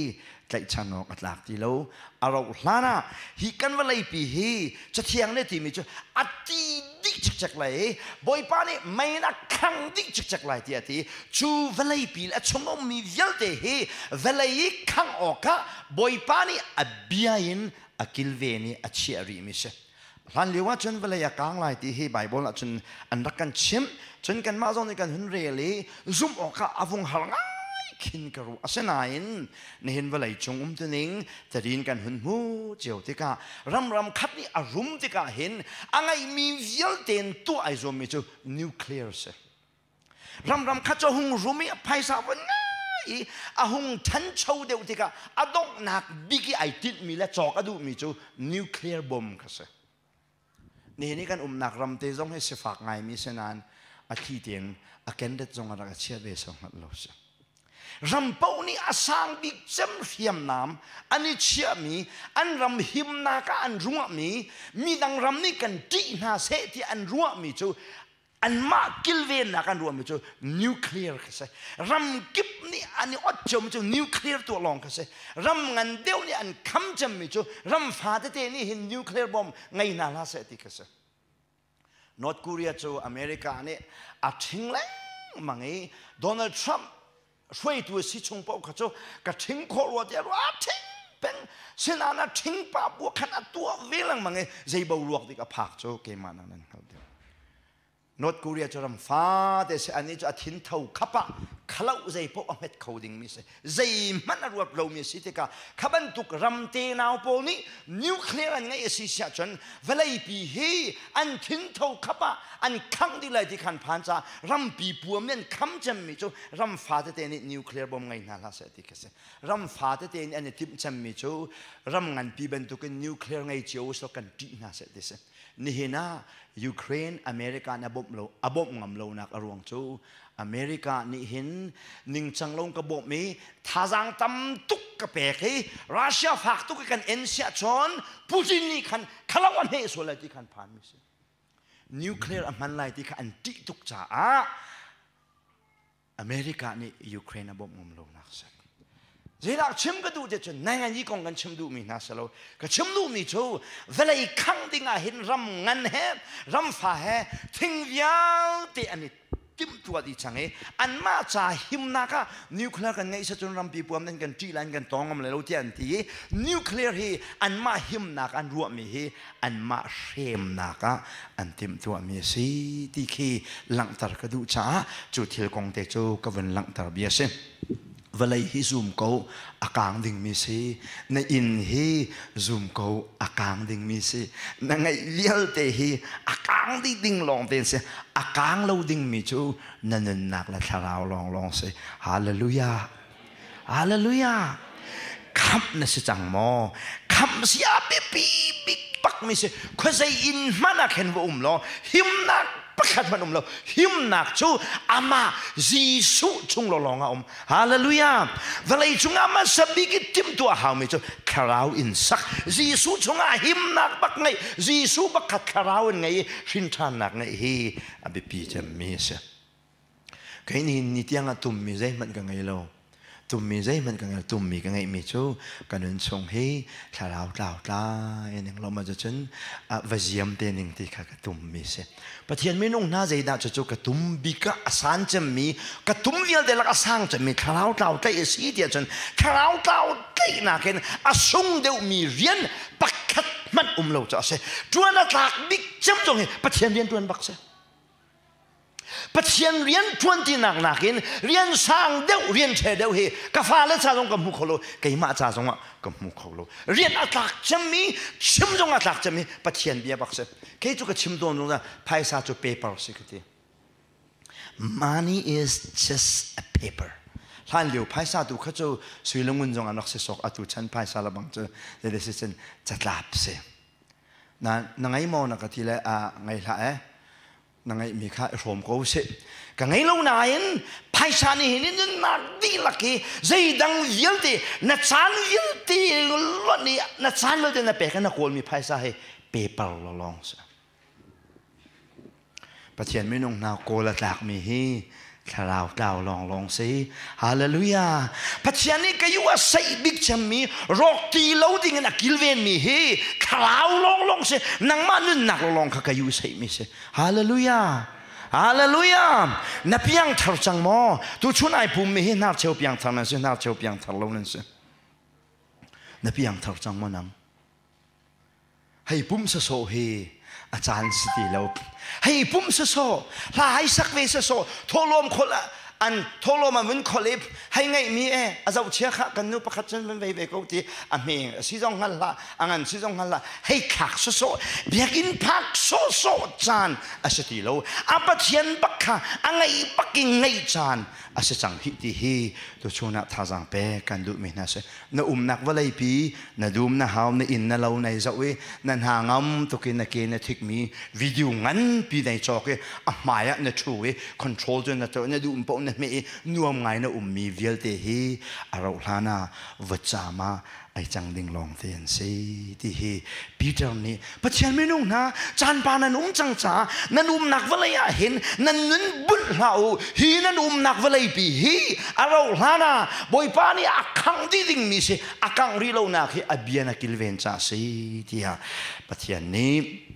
tlaihchan awk a tlak ti lo. A rauh hlan ah hi kan vawleipi hi Cathiang nih timi cu a ti dih cikcek lai i Bawipa nih mei in a khang dih cikcek lai tiah a ti. Cu vawleipi le a chung ummi vialte hi vawlei i khangh awkah Bawipa nih a bia in a kilven i a chiah rihmi si. Hlan lio ahcun vawlei a kang lai ti hi Baibal ahcun an rak kan chimh. Cun kanmah zong nih kan hun rel i zumh awkah a vung har ngai khin ka ruah. Asinain nihin vawlei cung umtuning tadin kan hun hmu cio tikah ramram khat nih a rum tikah hin a ngeihmi vialte in tuah ai zuammi cu nuclear si. Ramram khat cu a hung rum i phaisa vun ngai i a hung ṭhancho deuh tikah a donghnak bik i ai tinhmi le cawk a duhmi cu nuclear bomb kha si. Nihin i kan umnak ram te zong hi sifak ngaimi si nain a thli tein a kenret zong a rak a chia ve so hngalh lo si. Ram paoh nih a sang bik cem hriamnam an i chiahmi, an ram himnak ah an ruahmi, midang ram nih kan ṭih hna seh ti an ruahmi cu anmah kilvennak an ruahmi cu nuclear kha si. Ram kip nih an i ot ciomi cu nuclear tuah lawng kha si. Ram ngan deuh nih an kham cemmi cu ram fa tete nih hin nuclear bomb ngei hna hlah seh ti kha si. North Korea cu America nih a ṭhing lengmang i Donald Trump hruaitu a si chung paoh kha cu ka ṭhing khawh rua tiah ruah ṭhing peng. Sinain a ṭhing pa bu khan a tuah ve lengmang i zei boruak dik a phak cu keimah nak nan hngalh deuh. North Korea cu ram fate si, anih cu a thin tho khap ah khaloh zei paoh a hmet kho dingmi si, zeihmanh a ruat lomi a si tikah kha bantuk ram tenau pawl nih nuclear an ngeih a si siah cun vawleipi hi an thin tho khap ah an khangh dih lai ti khan phan caah rampi puam nih an kham cemmi cu ram fa tete nih nuclear bomb ngei hna hlah seh ti khi si. Ram fa tete nih an i timh cemmi cu ram nganpi bantukin nuclear ngei cio usih kan ṭih hna seh ti si. Nihin ah Ukraine America nih a bawmh lo a bawmh ngam lonak a ruang cu America nih hin ningcang lo ka bawmh i thazaang tam tuk ka pek i Russia fak tuk i kan en siah cun Putin nih khan khalo a hneh sual lai ti khan phan mi si. Nuclear a hman lai ti kha an ṭih tuk caah America nih Ukraine a bawmh ngam lonak si. Zeidah chim ka duh te cun nai ngai kong kan chim duhmi hna si lo. Ka chim duhmi cu vawlei khangh ding ah hin ram ngan he ram fa he thing vialte an i timhtuah dih cang i anmah ca himnak ah nuclear kan ngeih cun rampi puam nan kan ṭih lai kan tawng ngam lai lo tiah an ti i nuclear hi anmah himnak an ruahmi hi anmah hremnak ah an timhtuahmi a si ti khi langhter ka duh caah cu thil kong te cu ka vun langhter bia si. Vawlei hi zum ko a kang dingmi si. Na inn hi zum ko a kang dingmi si. Na ngeih vialte hi a kang dih ding lawng te si. A kang lo dingmi cu na nunnak le thlarau lawnglawng si. Hallelujah. Hallelujah. Khamh na si cang maw? Khamh si a biapi bik bak mi si. Khuazei inn hmanh ah khin va um law himnak pakhat hmanh um lo. Himnak cu amah Jesuh chung lawnglawng ah um. Hallelujah. Vawlei cungah hmasa bik i timhtuah haumi cu thlarau in sak. Jesuh chungah himnak bak ngeih. Jesuh bak kha thlarau in ngei i hrinṭhannak ngeih hi a biapi cemmi a si. Kei nihin ni tiang ah tummi zeihmanh ka ngei lo. Tummi zeihmanh ka ngei tummi ka ngeihmi cu ka nun chung hi thlarau tlau tlai ning lo ma cun va ziam te ning ti kha ka tummi si. Pathian minung hna zeidah cucu ka tum bik ah a san cemmi ka tum vialte lak a sang cemmi thlarau tlau tlaih a si tiah cun thlarau tlau tlaihnak in a sung deuhmi rian pakhat hmanh um lo cu a si. Ṭuan a tlak bik cem zong hi Pathian rian ṭuan bak si. Pathian rian ṭuan tinak nakin rian sang deuh rian ṭhe deuh hi ka fale ca zong ka hmu kho lo keimah ca zongah ka hmu kho lo rian a tlak cemmi chim zong a tlak cemmi Pathian bia bak si kei cu ka chim tawn zong phaisa cu paper si ka ti money is just a paper hlan lio phaisa tu kha cu sui le ngun zong an rak si sok atu chan phaisa la bang cu zei si cun catlap si na na ngei maw na ka ti le a ngei hlah eh na ngeihmi kha i hrawm ko sih ka ngei lo nain phaisa nih hin nunnak dihlak hi zeidang vialte na caan vialte luan i na caan vialte na pek i na kawlmi phaisa hi paper lawng si Pathian minung hna kawl a tlakmi hi thlarau tlau lawnglawng si hallelujah Pathian nih ka yu a saih bik cemmi rawk ti lo ding in a kilvenmi hi thlarau lawnglawng si nangmah nunnak lawnglawng kha ka yu saihmi si hallelujah hallelujah na piang thar cang maw tu chun ai pummi hi hnar cheu piang thar nan si hnar cheu piang thar lo nan si na piang thar cang maw nang Hei pum sawsawh hi a caan si ti lo. Hei pum sawsawh, hla hei sak ve sawsawh, thawhlawm khol an thawhlawm an vun khol i hei ngeihmi e a zohchia kha kan nu pakhat cun van vei ve ko ti a hme si zong hngal hlah a ngan si zong hngal hlah hei thlak sawsawh biakinn phak sawsawh caan a si ti lo a Pathian bak kha a ngeih bak in ngeih caan a si cang hih ti hi tuchun ah thazaang pek kan duhmi hna si na umnak vawleipi na dum na hau na inn na lo nei zoh i na hna ngam tukin na ke na thikmi video nganpi nei cawk i a hmai ah na ṭhu i control cu na tuah na duh paoh na hmeh i nuam ngai na ummi vialte hi a rauh hlan ah vutcaam ah ai cang ding lawng te an si ti hi Peter nih Pathian minung hna caan pa nan um cang caah nan umnak vawlei ah hin nan nun bunh hlah u hi nan umnak vawleipi hi a rauh hlan ah Bawipa nih a khangh dih dingmi si a kangh rih lonak hi a bia na kilven caah si tiah Pathian nih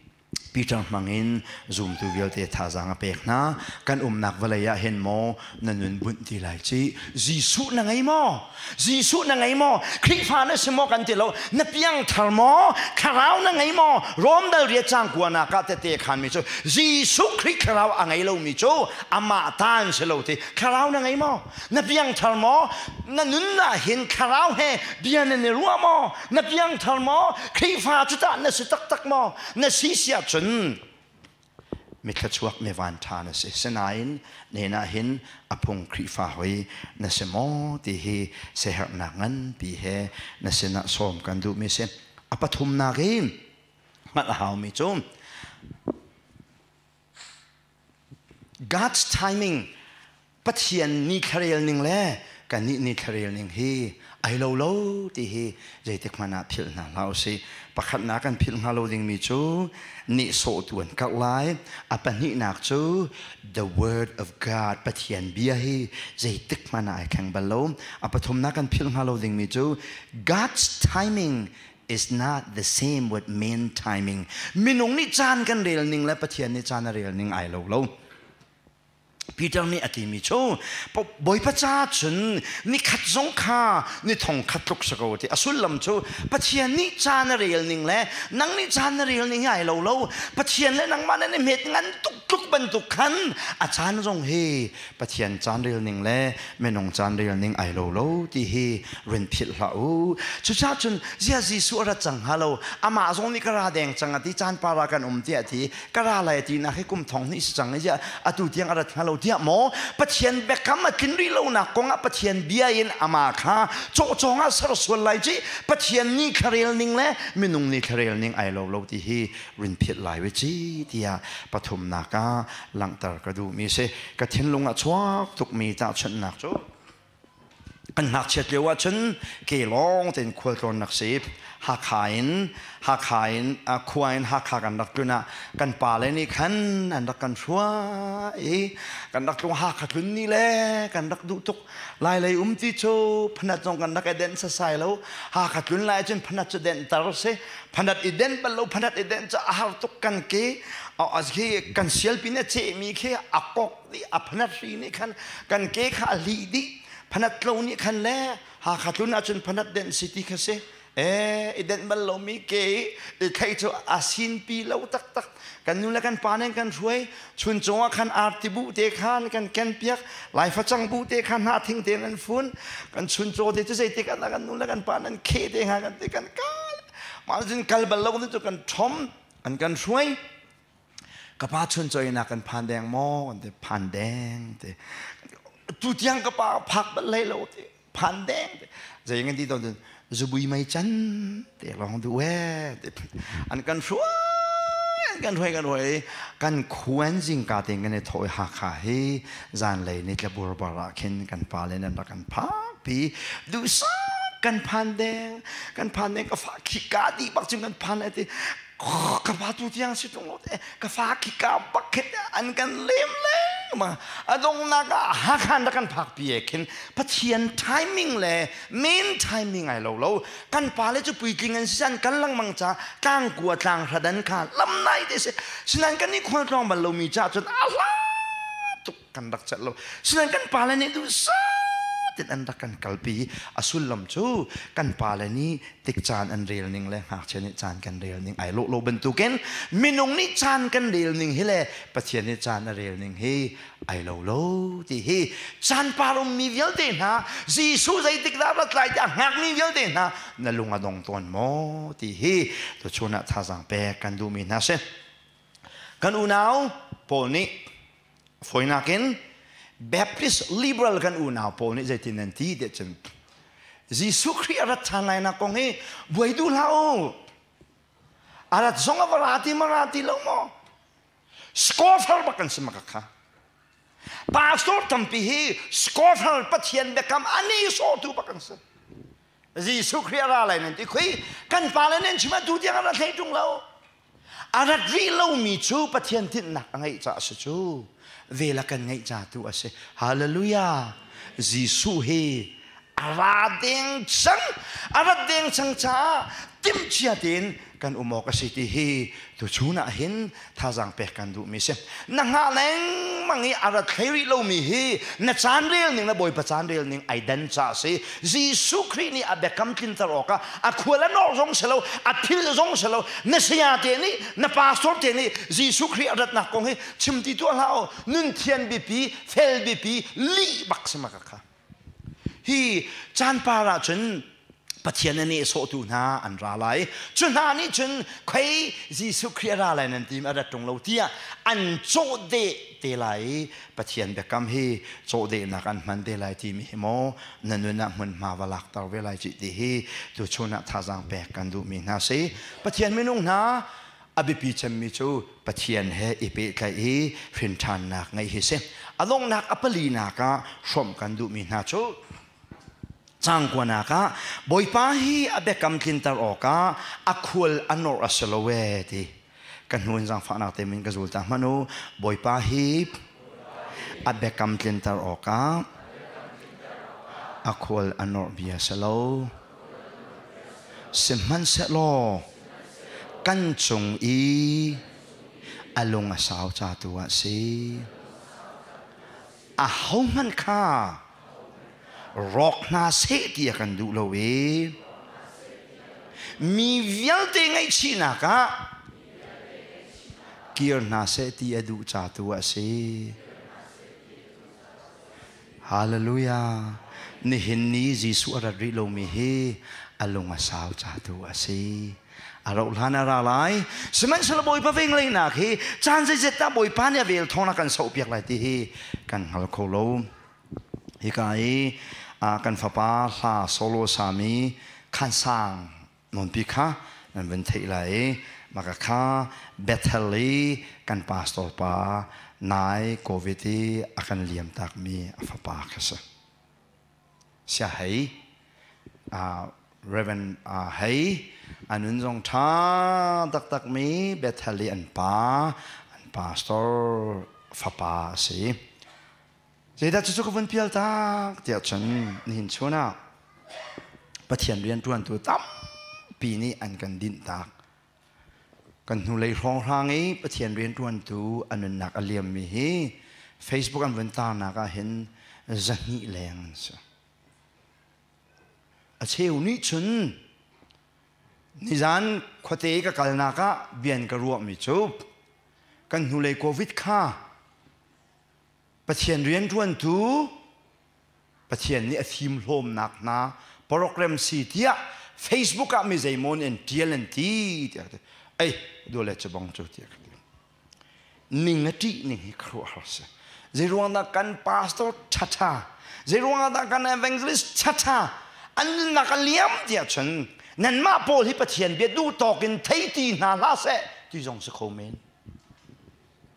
Peter hmangin zumtu vialte thazaang a pek hna kan umnak vawlei ah hin maw na nun bunh ti lai ci Jesuh na ngei maw Jesuh na ngei maw? Khrihfa na si maw kan ti lo. Na piangthar maw? Thlarau na ngei maw? Rom dal riat cang kuanak ah tete khanmi cu Jesuh Khrih thlarau a ngei lomi cu amah ta an si lo ti. Thlarau na ngei maw? Na piangthar maw? Na nun ah hin thlarau he bia nan i ruah maw? Na piangthar maw? Khrihfa cu tah na si taktak maw? Na si si ahcun Mithluachuak mi vanṭha na si. Sinain nen ah hin a phung Khrihfa hoi na si maw ti hi siaherhnak nganpi he na sinah sawm kan duhmi si. A pathumnak i hngalh a haumi cu God's timing Pathian ni thlarel ning le kannih ni thlarel ning hi ai lo lo ti hi zeitik hmanh ah philh hna hlah usih. Pakhatnak kan philh hnga lo dingmi cu nihsawhtu an karh lai. A pahnihnak cu the word of God Pathian bia hi zeitik hmanh ah ai thleng bal lo. A pathumnak kan philh hnga lo dingmi cu God's timing is not the same with man timing. Minung nih caan kan rel ning le Pathian nih caan a rel ning ai lo lo. Peter nih a timi cu Bawipa ca cun nikhat zong kha ni thong khat tluk si ko ti a sullam cu Pathian nih ca na rel ning le nang nih ca na rel ning hi ai lo lo Pathian le nangmah nan i hmet ngan tuk tluk bantuk khan a caan zong hi Pathian caan rel ning le minung caan rel ning ai lo lo ti hi rin philh hlah u cucaah cun zia Jesuh a rat cang hnga lo amah zong nih ka ra deng cang a ti caan para kan um tiah a ti ka ra lai ti nak hi kum thong hnih si cang i atu tiang a rat hnga lo tiah maw Pathian biakam a tlin rih lonak kong ah Pathian bia in ama kha cawhcawng ah ser sual lai ci Pathian ni thlarel ning le minung ni thlarel ning ai lo lo ti hi rin philh lai ve ci tiah pathumnak ah langhter ka duhmi si ka thinlung ah chuak tukmi tahchunhnak cu. Kan ngakchiat lio ahcun ke lawng tein khualtlawn rak si. Hakha in Hakha in khua in Hakha kan rak tlun ah kan pale nih khan an rak kan hruai i kan rak tlung. Hakha tlun ni le kan rak duh tuk. Lai lei um ti cu phanat zong kan rak i denh sasai lo. Hakha tlun lai cun phanat cu denh tar si. Phanat i denh bal lo, phanat i denh cu a har tuk. Kan ke khi kan sialpi nih a cehmi khi a kok dih, a phanat hri nih khan kan ke kha a hlih dih. Phanat tlo nih khan le Hakha tlun ahcun phanat denh si ti kha si. E i denh bal lomi ke i thlei cu a sinpi lo taktak. Kan nu le kan pa nih kan hruai. Chun cungah khan arti bu te khan kan ken piak, lai facang bu te khan hnah thing te nan fun. Kan chun caw te cu zeitik ah kan nu le kan pa nan khe te hnga kan ti, kan kal. Mah cun kal bal lo cu kan ṭhom, an kan hruai. Ka pa chun caw ina kan phan deng maw kan ti. Phan deng ti tu tiang ka pa phak bal hlei lo ti. Phan deng ti zei ngan ti ton cun zubui mei can te lawng du e ti. An kan hruai, an kan hruai, kan hruai. Kan khuan zingka te kan i thawh i Hakha hi zanlei ni tlabur bar ah khin kan pa le nan rak kan phak pi. Duhsak kan phan deng, kan phan deng. Ka fa khi ka di bak cun kan phan lai ti. Ka fa tu tiang si tung lo te, ka fa khi ka bak khin an kan lem le ma. Adongnak ah Hakhan rak kan phak pi e khin. Pathian timing le main timing ai lo lo. Kan pa le cu puitling an si san kan langmang cha tlang kua tlang hradan kha lam nai te si. Sinan kan ni khual tlong bal lo mi cha cun a hla tuk, kan rak chat lo. Sinan kan pa le nih duh tin an rak kan kalpi. A sullam cu kan pa le nih tik caan an rel ning le ngakchia nih caan kan rel ning ai lawh lo bantukin minung nih caan kan rel ning hi le Pathian nih caan a rel ning hi ai lo lo ti hi. Caan par ummi vialte hna, Jesuh zeitik dah rat lai tiah hngakmi vialte hna, na lung a dong tawn maw ti hi tuchun ah thazaang pek kan duhmi hna si. Kan unau pawl nih, fawinak in Baptist liberal kan unau pawl nih zeitin nan ti tiah cun, Jesuh Khrih a rat ṭhan lai nak kong hi buai duh hlah u. A rat zong a va ra ti ma ra ti lo maw? Scoffer bak kan si maka kha. Pastor tampi hi scoffer, Pathian biakam ani sawhtu bak kan si. Jesuh Khrih a ra lai nan ti khui, kan pa le nan chim atu tiang a ra thlei ṭung lo. A rat rih lomi cu Pathian tinhnak a ngeih caah a si cu. Vel a kan ngeih ca tu a si. Hallelujah. Jesuh hi a ra deng cang. A rat deng cang caah timhcia tein kan um awk a si ti hi tuchun ah hin thazaang pek kan duhmi si. Na hngah lengmang i a rat hlei rih lomi hi na caan rel ning le Bawipa caan rel ning ai dan ca si. Jesuh Khrih nih a biakam tlinter awkah a khual a nawr zong si lo, a phil zong si lo. Na saya te nih, na pastor te nih Jesuh Khrih a ratnak kong hi chim ti tuah hlah u. Nun thian biapi, fel biapi, lih bak si maka kha. Hi caan par ah cun Pathian a nehsawhtu hna an ra lai. Cu hna nih cun khoi Jesuh Khrih a ra lai nan tim, a rat ṭung lo tiah an cawhdeh te lai i Pathian biakam hi cawhdehnak an hman te lai timi hi maw na nun ah hmunhma va lakter ve lai cih ti hi tuchun ah thazaang pek kan duhmi hna si. Pathian minung hna, a biapi cemmi cu Pathian he i pehtlaih i hrinṭhannak ngeih hi si. A donghnak a palinak ah hrawmh kan duhmi hna cu cangkuanak ah Bawipa hi a biakam tlinter awkah a khual a norh a si lo ee ti. Ka hnu in zaangfahnak te min ka zul ta hmanh u. Bawipa hi a biakam tlinter awkah a khual a norh bia si lo. Sihmanhsehlaw kan cung i a lung a sau ca tu ah si. Ahohmanh kha rawk hna seh ti a kan duh lo i mi vialte ngaihchihnak ah kir hna seh ti a duh ca tu ah si. Hallelujah. Nihin ni Jesuh a rat rih lomi hi a lung a sau ca tu a si. A rauh hlan a ra lai. Sihmanhsehlaw Bawipa vengleinak hi caan zeizet dah Bawipa nih a vel thawng a kan sohpiak lai ti hi kan hngal kho lo. Hika i kan fapa hla solo sami Khansang nawnpi kha nan vun theih lai i maka kha Bethel i kan pastor pa nai COVID i a kan liam takmi a fapa kha si. Sia Hei Reverend Hei a nun zong ṭha taktak mi Bethel i an pa an pastor fapa a si. Zeidah cucu ka vun pial tak tiah cun nihin chun ah Pathian rianṭuantu tampi nih an kan dinh tak. Kan hnulei hrawnghrang i Pathian rianṭuantu a nunnak a liammi hi Facebook an vun tarnak ah hin 200 leng an si. A cheu nih cun nizan khuate ka kalnak ah bian ka ruahmi cu kan hnulei COVID kha Pathian rianṭuantu Pathian nih a fimhlawmnak hna program si tiah Facebook ah mi zeimaw nih an ṭial an ti tiah ka ti. Ei, dule cu bang cu tiah ka ti. Ning a ṭih ning hi khuaruahhar si. Zeiruang dah kan pastor ṭhaṭha, zeiruang dah kan evangelist ṭhaṭha an nunnak a liam tiah cun nanmah pawl hi Pathian bia duh tawk in thei ti hna hlah seh ti zong si kho men.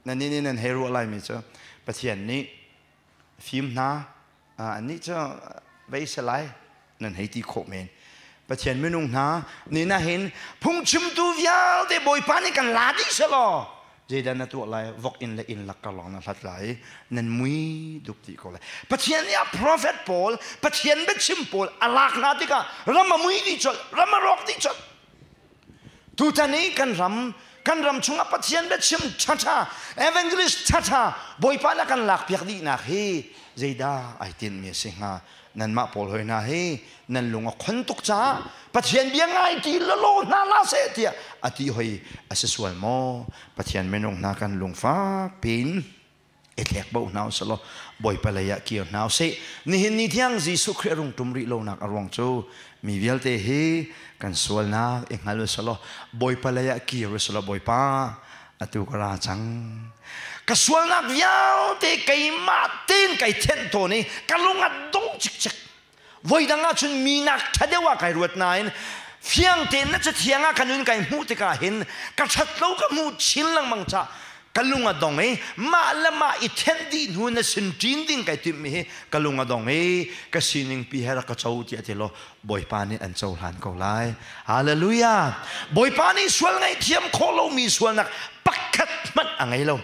Nan nih nan hei ruah laimi cu Pathian nih fim hna annih cu vei si lai nan hei ti khawh men. Pathian minung hna nih na hin phungchimtu vialte Bawipa nih kan la dih selaw zeidah na tuah lai vok inn le inn lak lawng na hlat lai nan mui dup dih ko lai Pathian nih a prophet pawl Pathian biachim pawl a lak hna tikah ram a mui dih colh ram a rawk dih colh Tutan i kan ram kan ram chungah Pathian biachim ṭhaṭha evangelist ṭhaṭha Bawipa na kan lakpiak dihnak hi zeidah ai tinhmi a si hnga nanmah pawl hoi hna hi nan lung a khon tuk caah Pathian bia ngai ti lalaw hna la seh tiah a ti hoi a si sual maw Pathian minung hna kan lungfak pin i thlek bo hna usih law Bawipa lei ah kir hna usih. Nihin ni tiang Jesuh Khrih a rung ṭum rih lonak a ruang cu mi vialte hi kan sualnak i hngal usih law Bawipa lei ah kir usih law Bawipa atu ka ra cang. Ka sualnak vialte keimah tein kai thenh tawn i ka lung a dong cikcek. Voidang ah cun minak ṭha deuh ah kai ruat nain fiang tein na cathiang ah ka nun kai hmuh tikah hin ka ṭhat lo ka hmuh chin lengmang cah ka lung a dong i mah le mah i thenh dih hnu na sin ṭin ding kai timhmi hi ka lung a dong i ka sining pi he rak ka co tiah ti law Bawipa nih an cohlan ko lai. Hallelujah! Bawipa nih sual ngaihthiam khawh lomi sualnak pakhat hmanh a ngei lo.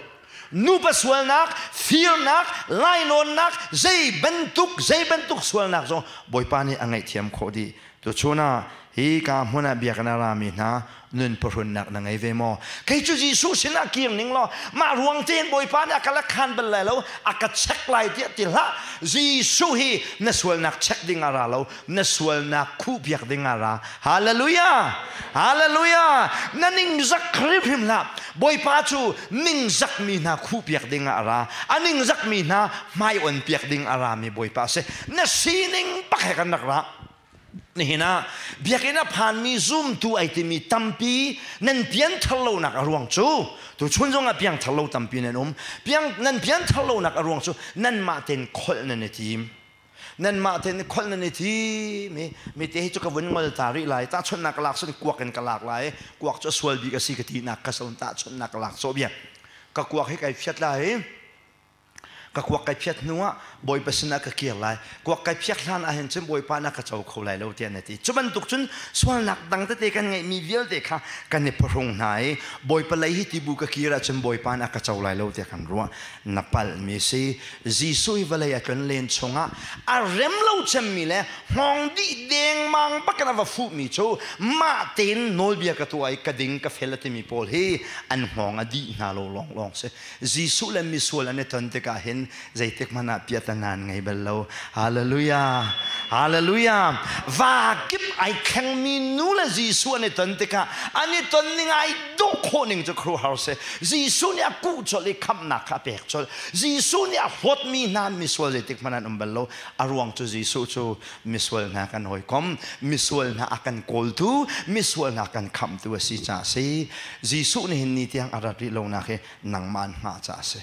Nupa sualnak, firnak, lainawnnak, zei bantuk zei bantuk sualnak zong Bawipa nih a ngaihthiam khawh dih. Tuchun ah hi ka hmun ah biakinn a rami hna nun phuhrunnak na ngei ve maw? Kei cu Jesuh sinah kir ning law mah ruang tein Bawipa nih a ka la khan bal lai lo, a ka check lai tiah ti hlah. Jesuh hi na sualnak check ding a ra lo, na sualnak khuhpiak ding a ra. Hallelujah! Hallelujah! Na ningzak hrimhrim hlah. Bawipa cu ningzakmi hna khuhpiak ding ah a ra. A ningzakmi hna hmai on piak ding a rami Bawipa a si. Na sining bak he kan rak ra. Nihin ah biakinn a phanmi zumtu ai timi tampi nan pianthar lonak a ruang cu tuchun zong ah piangthar lo tampi nan um. Piang nan pianthar lonak a ruang cu nanmah tein kholh nan i tim. Nanmah tein kholh nan i thim i mi te hi cu ka vun ngol ta rih lai tahchunhnak ka lak sun kuak in ka lak lai kuak cu a sual bik a si ka tinak ka son tahchunhnak ka lak sawh bia ka kuak hi kai phiat lai ka kuak kai phiat hnu ah Bawipa sinah ka kir lai kuak kai phiak hlan ah hin cun Bawipa na ka co kho lai lo tiah na ti cu bantuk cun sualnak dang tete kan ngeihmi vialte kha kan i phuhrung hna i Bawipa lei hi tibu ka kir ahcun Bawipa na ka co lai lo tiah kan ruah na palhmi si Jesuh hi vawlei a tlon len chungah a rem lo cemmi le hngawng dih dengmang bak in a va fuhmi cu mah tein nawlbia ka tuah i ka ding ka fel a timi pawl hi an hngawng a dih hna lo lawnglawng si. Jesuh le misual an i ton tikah hin zeitik hmanh ah piatana an ngei bal lo. Hallelujah! Hallelujah! Va kip ai thlengmi nu le Jesuh an i ton tikah an i ton ning ai dawh khawh ning cu khuaruahhar si. Jesuh nih a kuh colh i khamhnak kha a pek colh. Jesuh nih a hlawtmi hna misual zeitik hmanh an um bal lo. A ruang cu Jesuh cu misual hna kan hawikom, misual hna a kan kawltu, misual hna kan khamhtu a si caah a si. Jesuh nih hin ni tiang a rat rih lonak hi nangmah an hngah caah a si.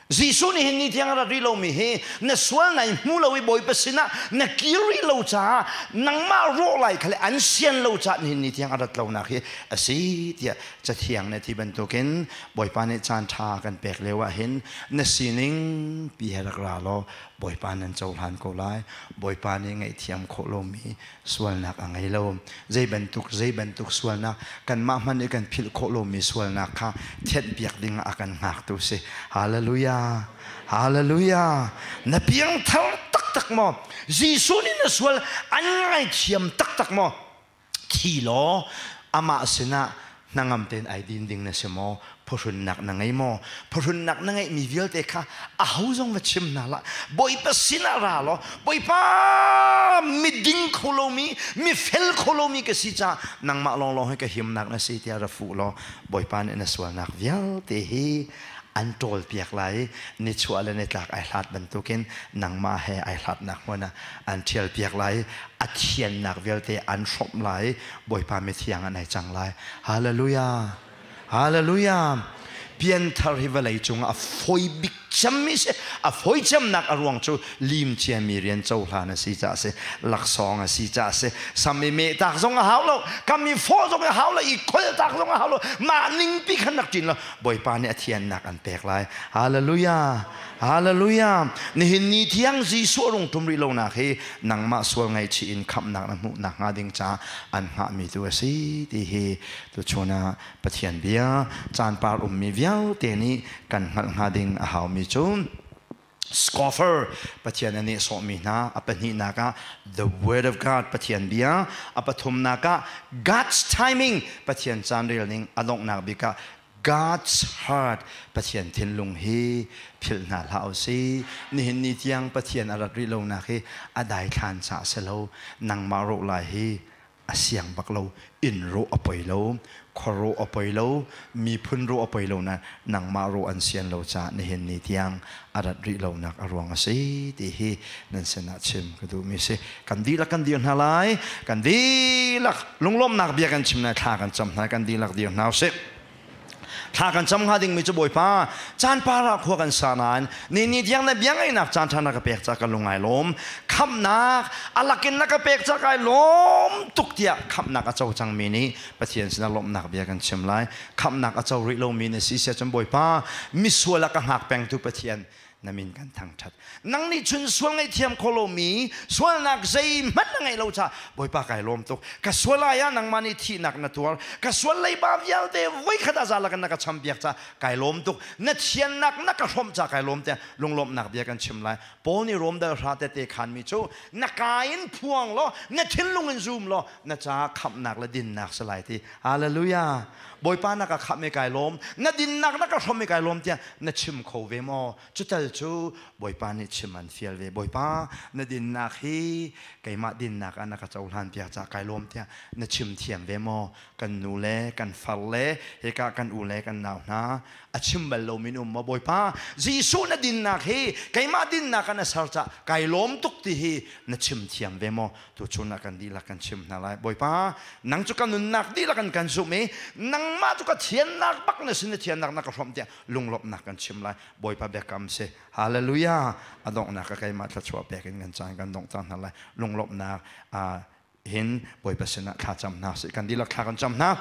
Jesuh nih hin ni tiang a rat rih lomi hi na sual nai hmu lo i Bawipa sinah na kir rih lo caah nangmah rawh lai kha le an sian lo caah nihin ni tiang a rat lonak hi a si tiah Cathiang nih a ti bantukin Bawipa nih caan ṭha kan pek lio ah hin na sining pi he rak ra law Bawipa nan cohlan ko lai. Bawipa nih ngaihthiam khawh lomi sualnak a ngei lo. Zei bantuk zei bantuk sualnak kanmah hmanh nih kan philh khawh lomi sualnak kha thianhpiak ding ah a kan hngaktu si. Hallelujah. Hallelujah. Na piangthar taktak maw? Jesuh nih na sual an ngaithiam taktak maw? Thi law amah sinah hnangam tein ai din ding na si maw? Phuhrunnak na ngei maw? Phuhrunnak na ngeihmi vialte kha aho zong va chim hna hlah. Bawipa sinah ra law, Bawipa miding kho lomi, mifel kho lomi ka si caah nangmah lawnglawng hi ka himnak na si tiah ra fuh law Bawipa nih na sualnak vialte hi an ṭawlpiak lai i nichuah le nitlak ai hlat bantukin nangmah he ai hlatnak hmun ah an ṭhialpiak lai i a thiannak vialte an hrawmh lai i Bawipa mithiang an ai cang lai. Hallelujah! Hallelujah! Pianthar hi vawlei cungah a fawi bik cemmi si. A fawi cemnak a ruang cu lim ciami rian cohlan a si caah a si. Laksawng a si caah a si. Sam i meh tak zong a hau lo. Kam i fawh zong a hau lo. I kholh tak zong a hau lo. Mah ningpi khan rak ṭin lo. Bawipa nih a thiannak an pek lai. Hallelujah! Hallelujah! Nihin ni tiang Jesuh a rung ṭum rih lonak hi nangmah sual ngaihchih in khamhnak na hmuh nakhnga ding caah an hngahmi tu a si ti hi tuchun ah Pathian bia caan par ummi vialte nih kan hngalh hnga ding a haumi cu scoffer Pathian a nehsawhmi hna a pahnihnak ah the word of God Pathian bia a pathumnak ah God's timing Pathian caan rel ning a donghnak bik ah God's heart Pathian thinlung hi philh hna hlah usih. Nihin ni tiang Pathian a rat rih lonak hi a daithlan caah si lo. Nangmah rawh lai hi a siang bak lo. Inn rawh a poi lo, khua rawh a poi lo, miphun rawh a poi lo na nangmah rawh an sian lo caah nihin ni tiang a rat rih lonak a ruang a si ti hi nan sinah chim ka duhmi si. Kan dihlak kan dir hna lai. Kan dihlak lunglawmhnak bia kan chim lai, thla kan cam hna, kan dihlak dir hna usih. Thla kan cam hnga dingmi cu Bawipa, caan par ah khua kan sa nain ni ni tiang na bia ngaihnak caan ṭha na ka pek ca ka lung ai lawm. Khamhnak a lakin na ka pek ca kai lawm tuk tiah khamhnak a co cangmi nih Pathian sinah lawmhnak bia kan chim lai. Khamhnak a co rih lomi na si sia cun Bawipa, misual a ka hngak pengtu Pathian, na min kan thangṭhat. Nang nih cun sual ngaihthiam kho lomi sualnak zeihmanh na ngeih lo caah Bawipa kai lawm tuk. Ka sual ai ah nangmah nih thihnak na tuar. Ka sual leiba vialte voikhat ah zalak in na ka champiak caah kai lawm tuk. Na thiannak na ka hrawmh caah kai lawm tiah lunglawmhnak bia kan chim lai. Paul nih Rom dal hra tete khanmi cu na ka in phuang law na thinlung in zum law na caah khamhnak le dinnak si lai ti. Hallelujah. Bawipa na ka khamh i kai lawm. Na dinnak na ka hrawmh i kai lawm tiah na chim kho ve maw? Cutal cu Bawipa nih chim an fial ve. Bawipa, na dinnak hi keimah dinnak ah na ka cohlan piak caah kai lawm tiah na chim thiam ve maw? Kan nu le kan far le hika kan u le kan nau hna a chim bal lomi in um maw? Bawipa, Jesuh na dinnak hi keimah dinnak ah na ser caah kai lawm tuk ti hi na chim thiam ve maw? Tuchun ah kan dihlak kan chim hna lai. Bawipa, nang cu ka nunnak dihlak in kan zumh i nangmah cu ka thiannak bak na sin na thiannak na ka hrawmh tiah lunglawmhnak kan chim lai. Bawipa biakam si. Hallelujah. A donghnak ka keimah thluachuah pek in kan caan kan dongh cang hna lai. Lunglawmhnak hin Bawipa sinah thla cam hna sih. Kan dihlak thla kan cam hna.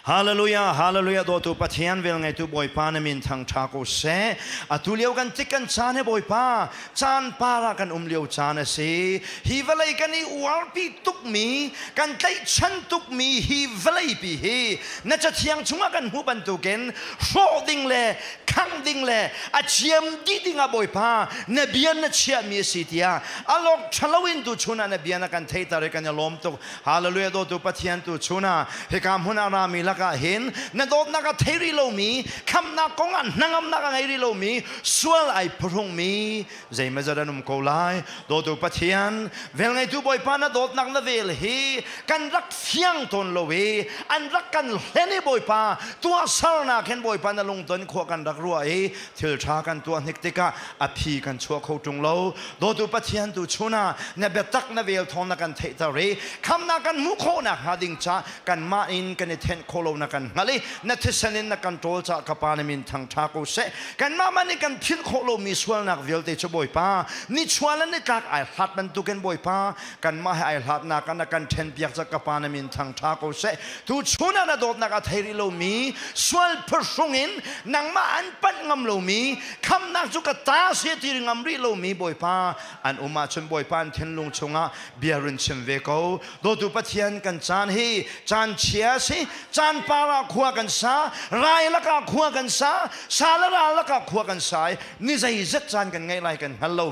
Hallelujah, hallelujah, dawtu Pathian vel ngeitu Bawipa na min thang ṭha ko seh. Atu lio kan tik kan caan he Bawipa, caan para kan um lio caan a si. Hi vawlei kan i uarpi tukmi, kan tlaihchan tukmi hi vawleipi hi na cathiang chungah kan hmuh bantukin hrawh ding le khangh ding le a ciam dih dingah Bawipa na bia na chiahmi a si tiah alawk ṭhalo in tu chun ah na bia na kan theiter i kan i lawm tuk. Hallelujah dawtu Pathian tu chun ah hika hmun ah rami lakah hin na dawtnak a thei rih lomi khamhnak kong ah hnangamnak a ngei rih lomi sual ai phuhrungmi zeimazat an um ko lai. Dawtu Pathian velngeitu Bawipa na dawtnak na vel hi kan rak fiang tawn lo i an rak kan hlen i Bawipa tuahsernak hin Bawipa na lungton khua kan rak ruah i thil ṭha kan tuah hnik tikah a phi kan chuah kho ṭung lo. Dawtu Pathian tu chun ah na biatak na vel thawng na kan theihter i khamnak kan hmuh khawh nakhnga ding ca kanmah in kan i thenh khawh lo. lo na kan hngalh i na thisen in na kan ṭawl caah ka Pa na min thangṭha ko seh. Kanmah mah nih kan philh khawh lomi sualnak vialte cu Bawipa, nichuah le nitlak ai hlat bantukin Bawipa, kanmah he ai hlatnak ah na kan ṭhenpiak caah ka Pa na min thangṭha ko seh. Tuchun ah na dawtnak a thei rih lomi sual phuhrung in nangmah an panh ngam lomi khamnak cu ka ta si ti ngam rih lomi Bawipa an um ahcun Bawipa an thinlung chungah bia run chim ve ko. Dawtu Pathian, kan caan hi caan chia si, caan par ah khua kan sa, rai lakah khua kan sa, sa le ral lakah khua kan sa i ni zeizat caan kan ngeih lai kan hngal lo.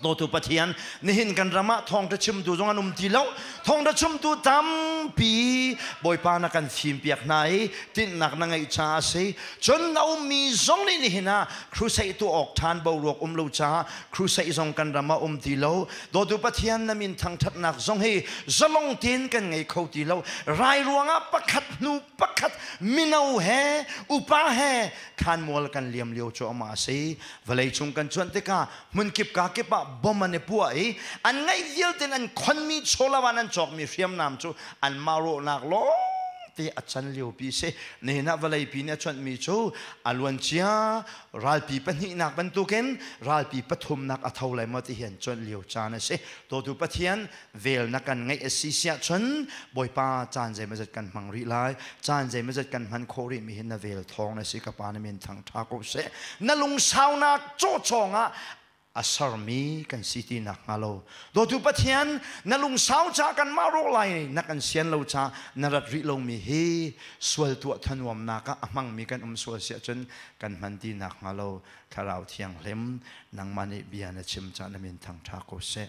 Dawtu Pathian, nihin kan ram ah thawngṭha chimtu zong an um ti lo. Thawngṭha chimtu tampi Bawipa na kan fimpiak hna i tinhnak na ngeih caah a si. Cun na ummi zong nih nihin ah crusade tuah awk ṭhan boruak um lo caah crusade zong kan ram ah um ti lo. Dawtu Pathian, na min thangṭhatnak zong hi zalong tein kan ngei kho ti lo. Rai ruangah pakhat hnu pakhat mino he upa he thlanmual kan liam lio cuahmah a si. Vawleicung kan cuanh tikah hmunkip ka kip ah bom an i puah i an ngeih vialte in an khonmi chawlava an cawkmi hriamnam cu anmah rawhnak lawng te a can liopi si. Nihin ah vawleipi nih a cuanhmi cu a luancia ralpi pahnihnak bantukin ralpi pathumnak a tho lai maw ti hi an cuanh lio caan a si. Dawtu Pathian, vel na kan ngeih a si siah cun Bawipa, caan zeimawzat kan hmang rih lai. Caan zeimawzat kan hman khawh rih mi hi na vel thawng na si. Ka Pa, na min thangṭha ko seh. Na lungsaunak cawcawng ah a sermi kan si ti nak hnga lo, dawtu Pathian, na lungsau ca kanmah rawh lai na kan sian lo ca na rat rih lomi hi sual tuah thanuamnak ah a hmangmi kan um sual siah cun kan hman ti nak hnga lo, Thlarau Thianghlim, nangmah nih bia na chim ca na min thangṭha ko seh.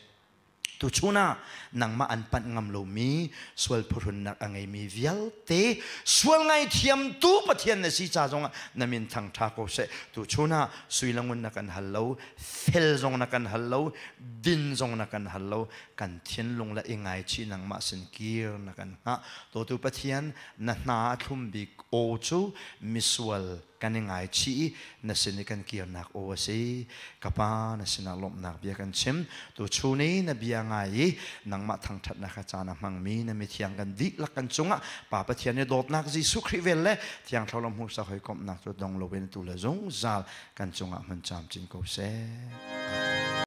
Tuchun ah nangmah an panh ngam lomi sual phuhrunnak a ngeimi vialte sual ngaithiamtu Pathian na si ca zongah na min thangṭha ko seh. Tuchun ah sui le ngun na kan hal lo, fel zong na kan hal lo, din zong na kan hal lo, kan thinlung le i ngaichih nangmah sin kir na kan hngah. Dawtu Pathian, na hna a thlum bik aw cu misual kan i ngaichih i na sin i kan kirnak aw a si. Ka Pa, na sinah lawmhnak bia kan chim. Tuchun i na bia ngai i nangmah thangṭhatnak kha caan a hmangmi na mithiang kan dihlak kan cungah Pa Pathian i dawtnak, Jesuh Khrih vel le Thiang Thlarau hmuhsak hawikomhnak cu dong loin tu le zungzal kan cungah hmun camcin ko seh.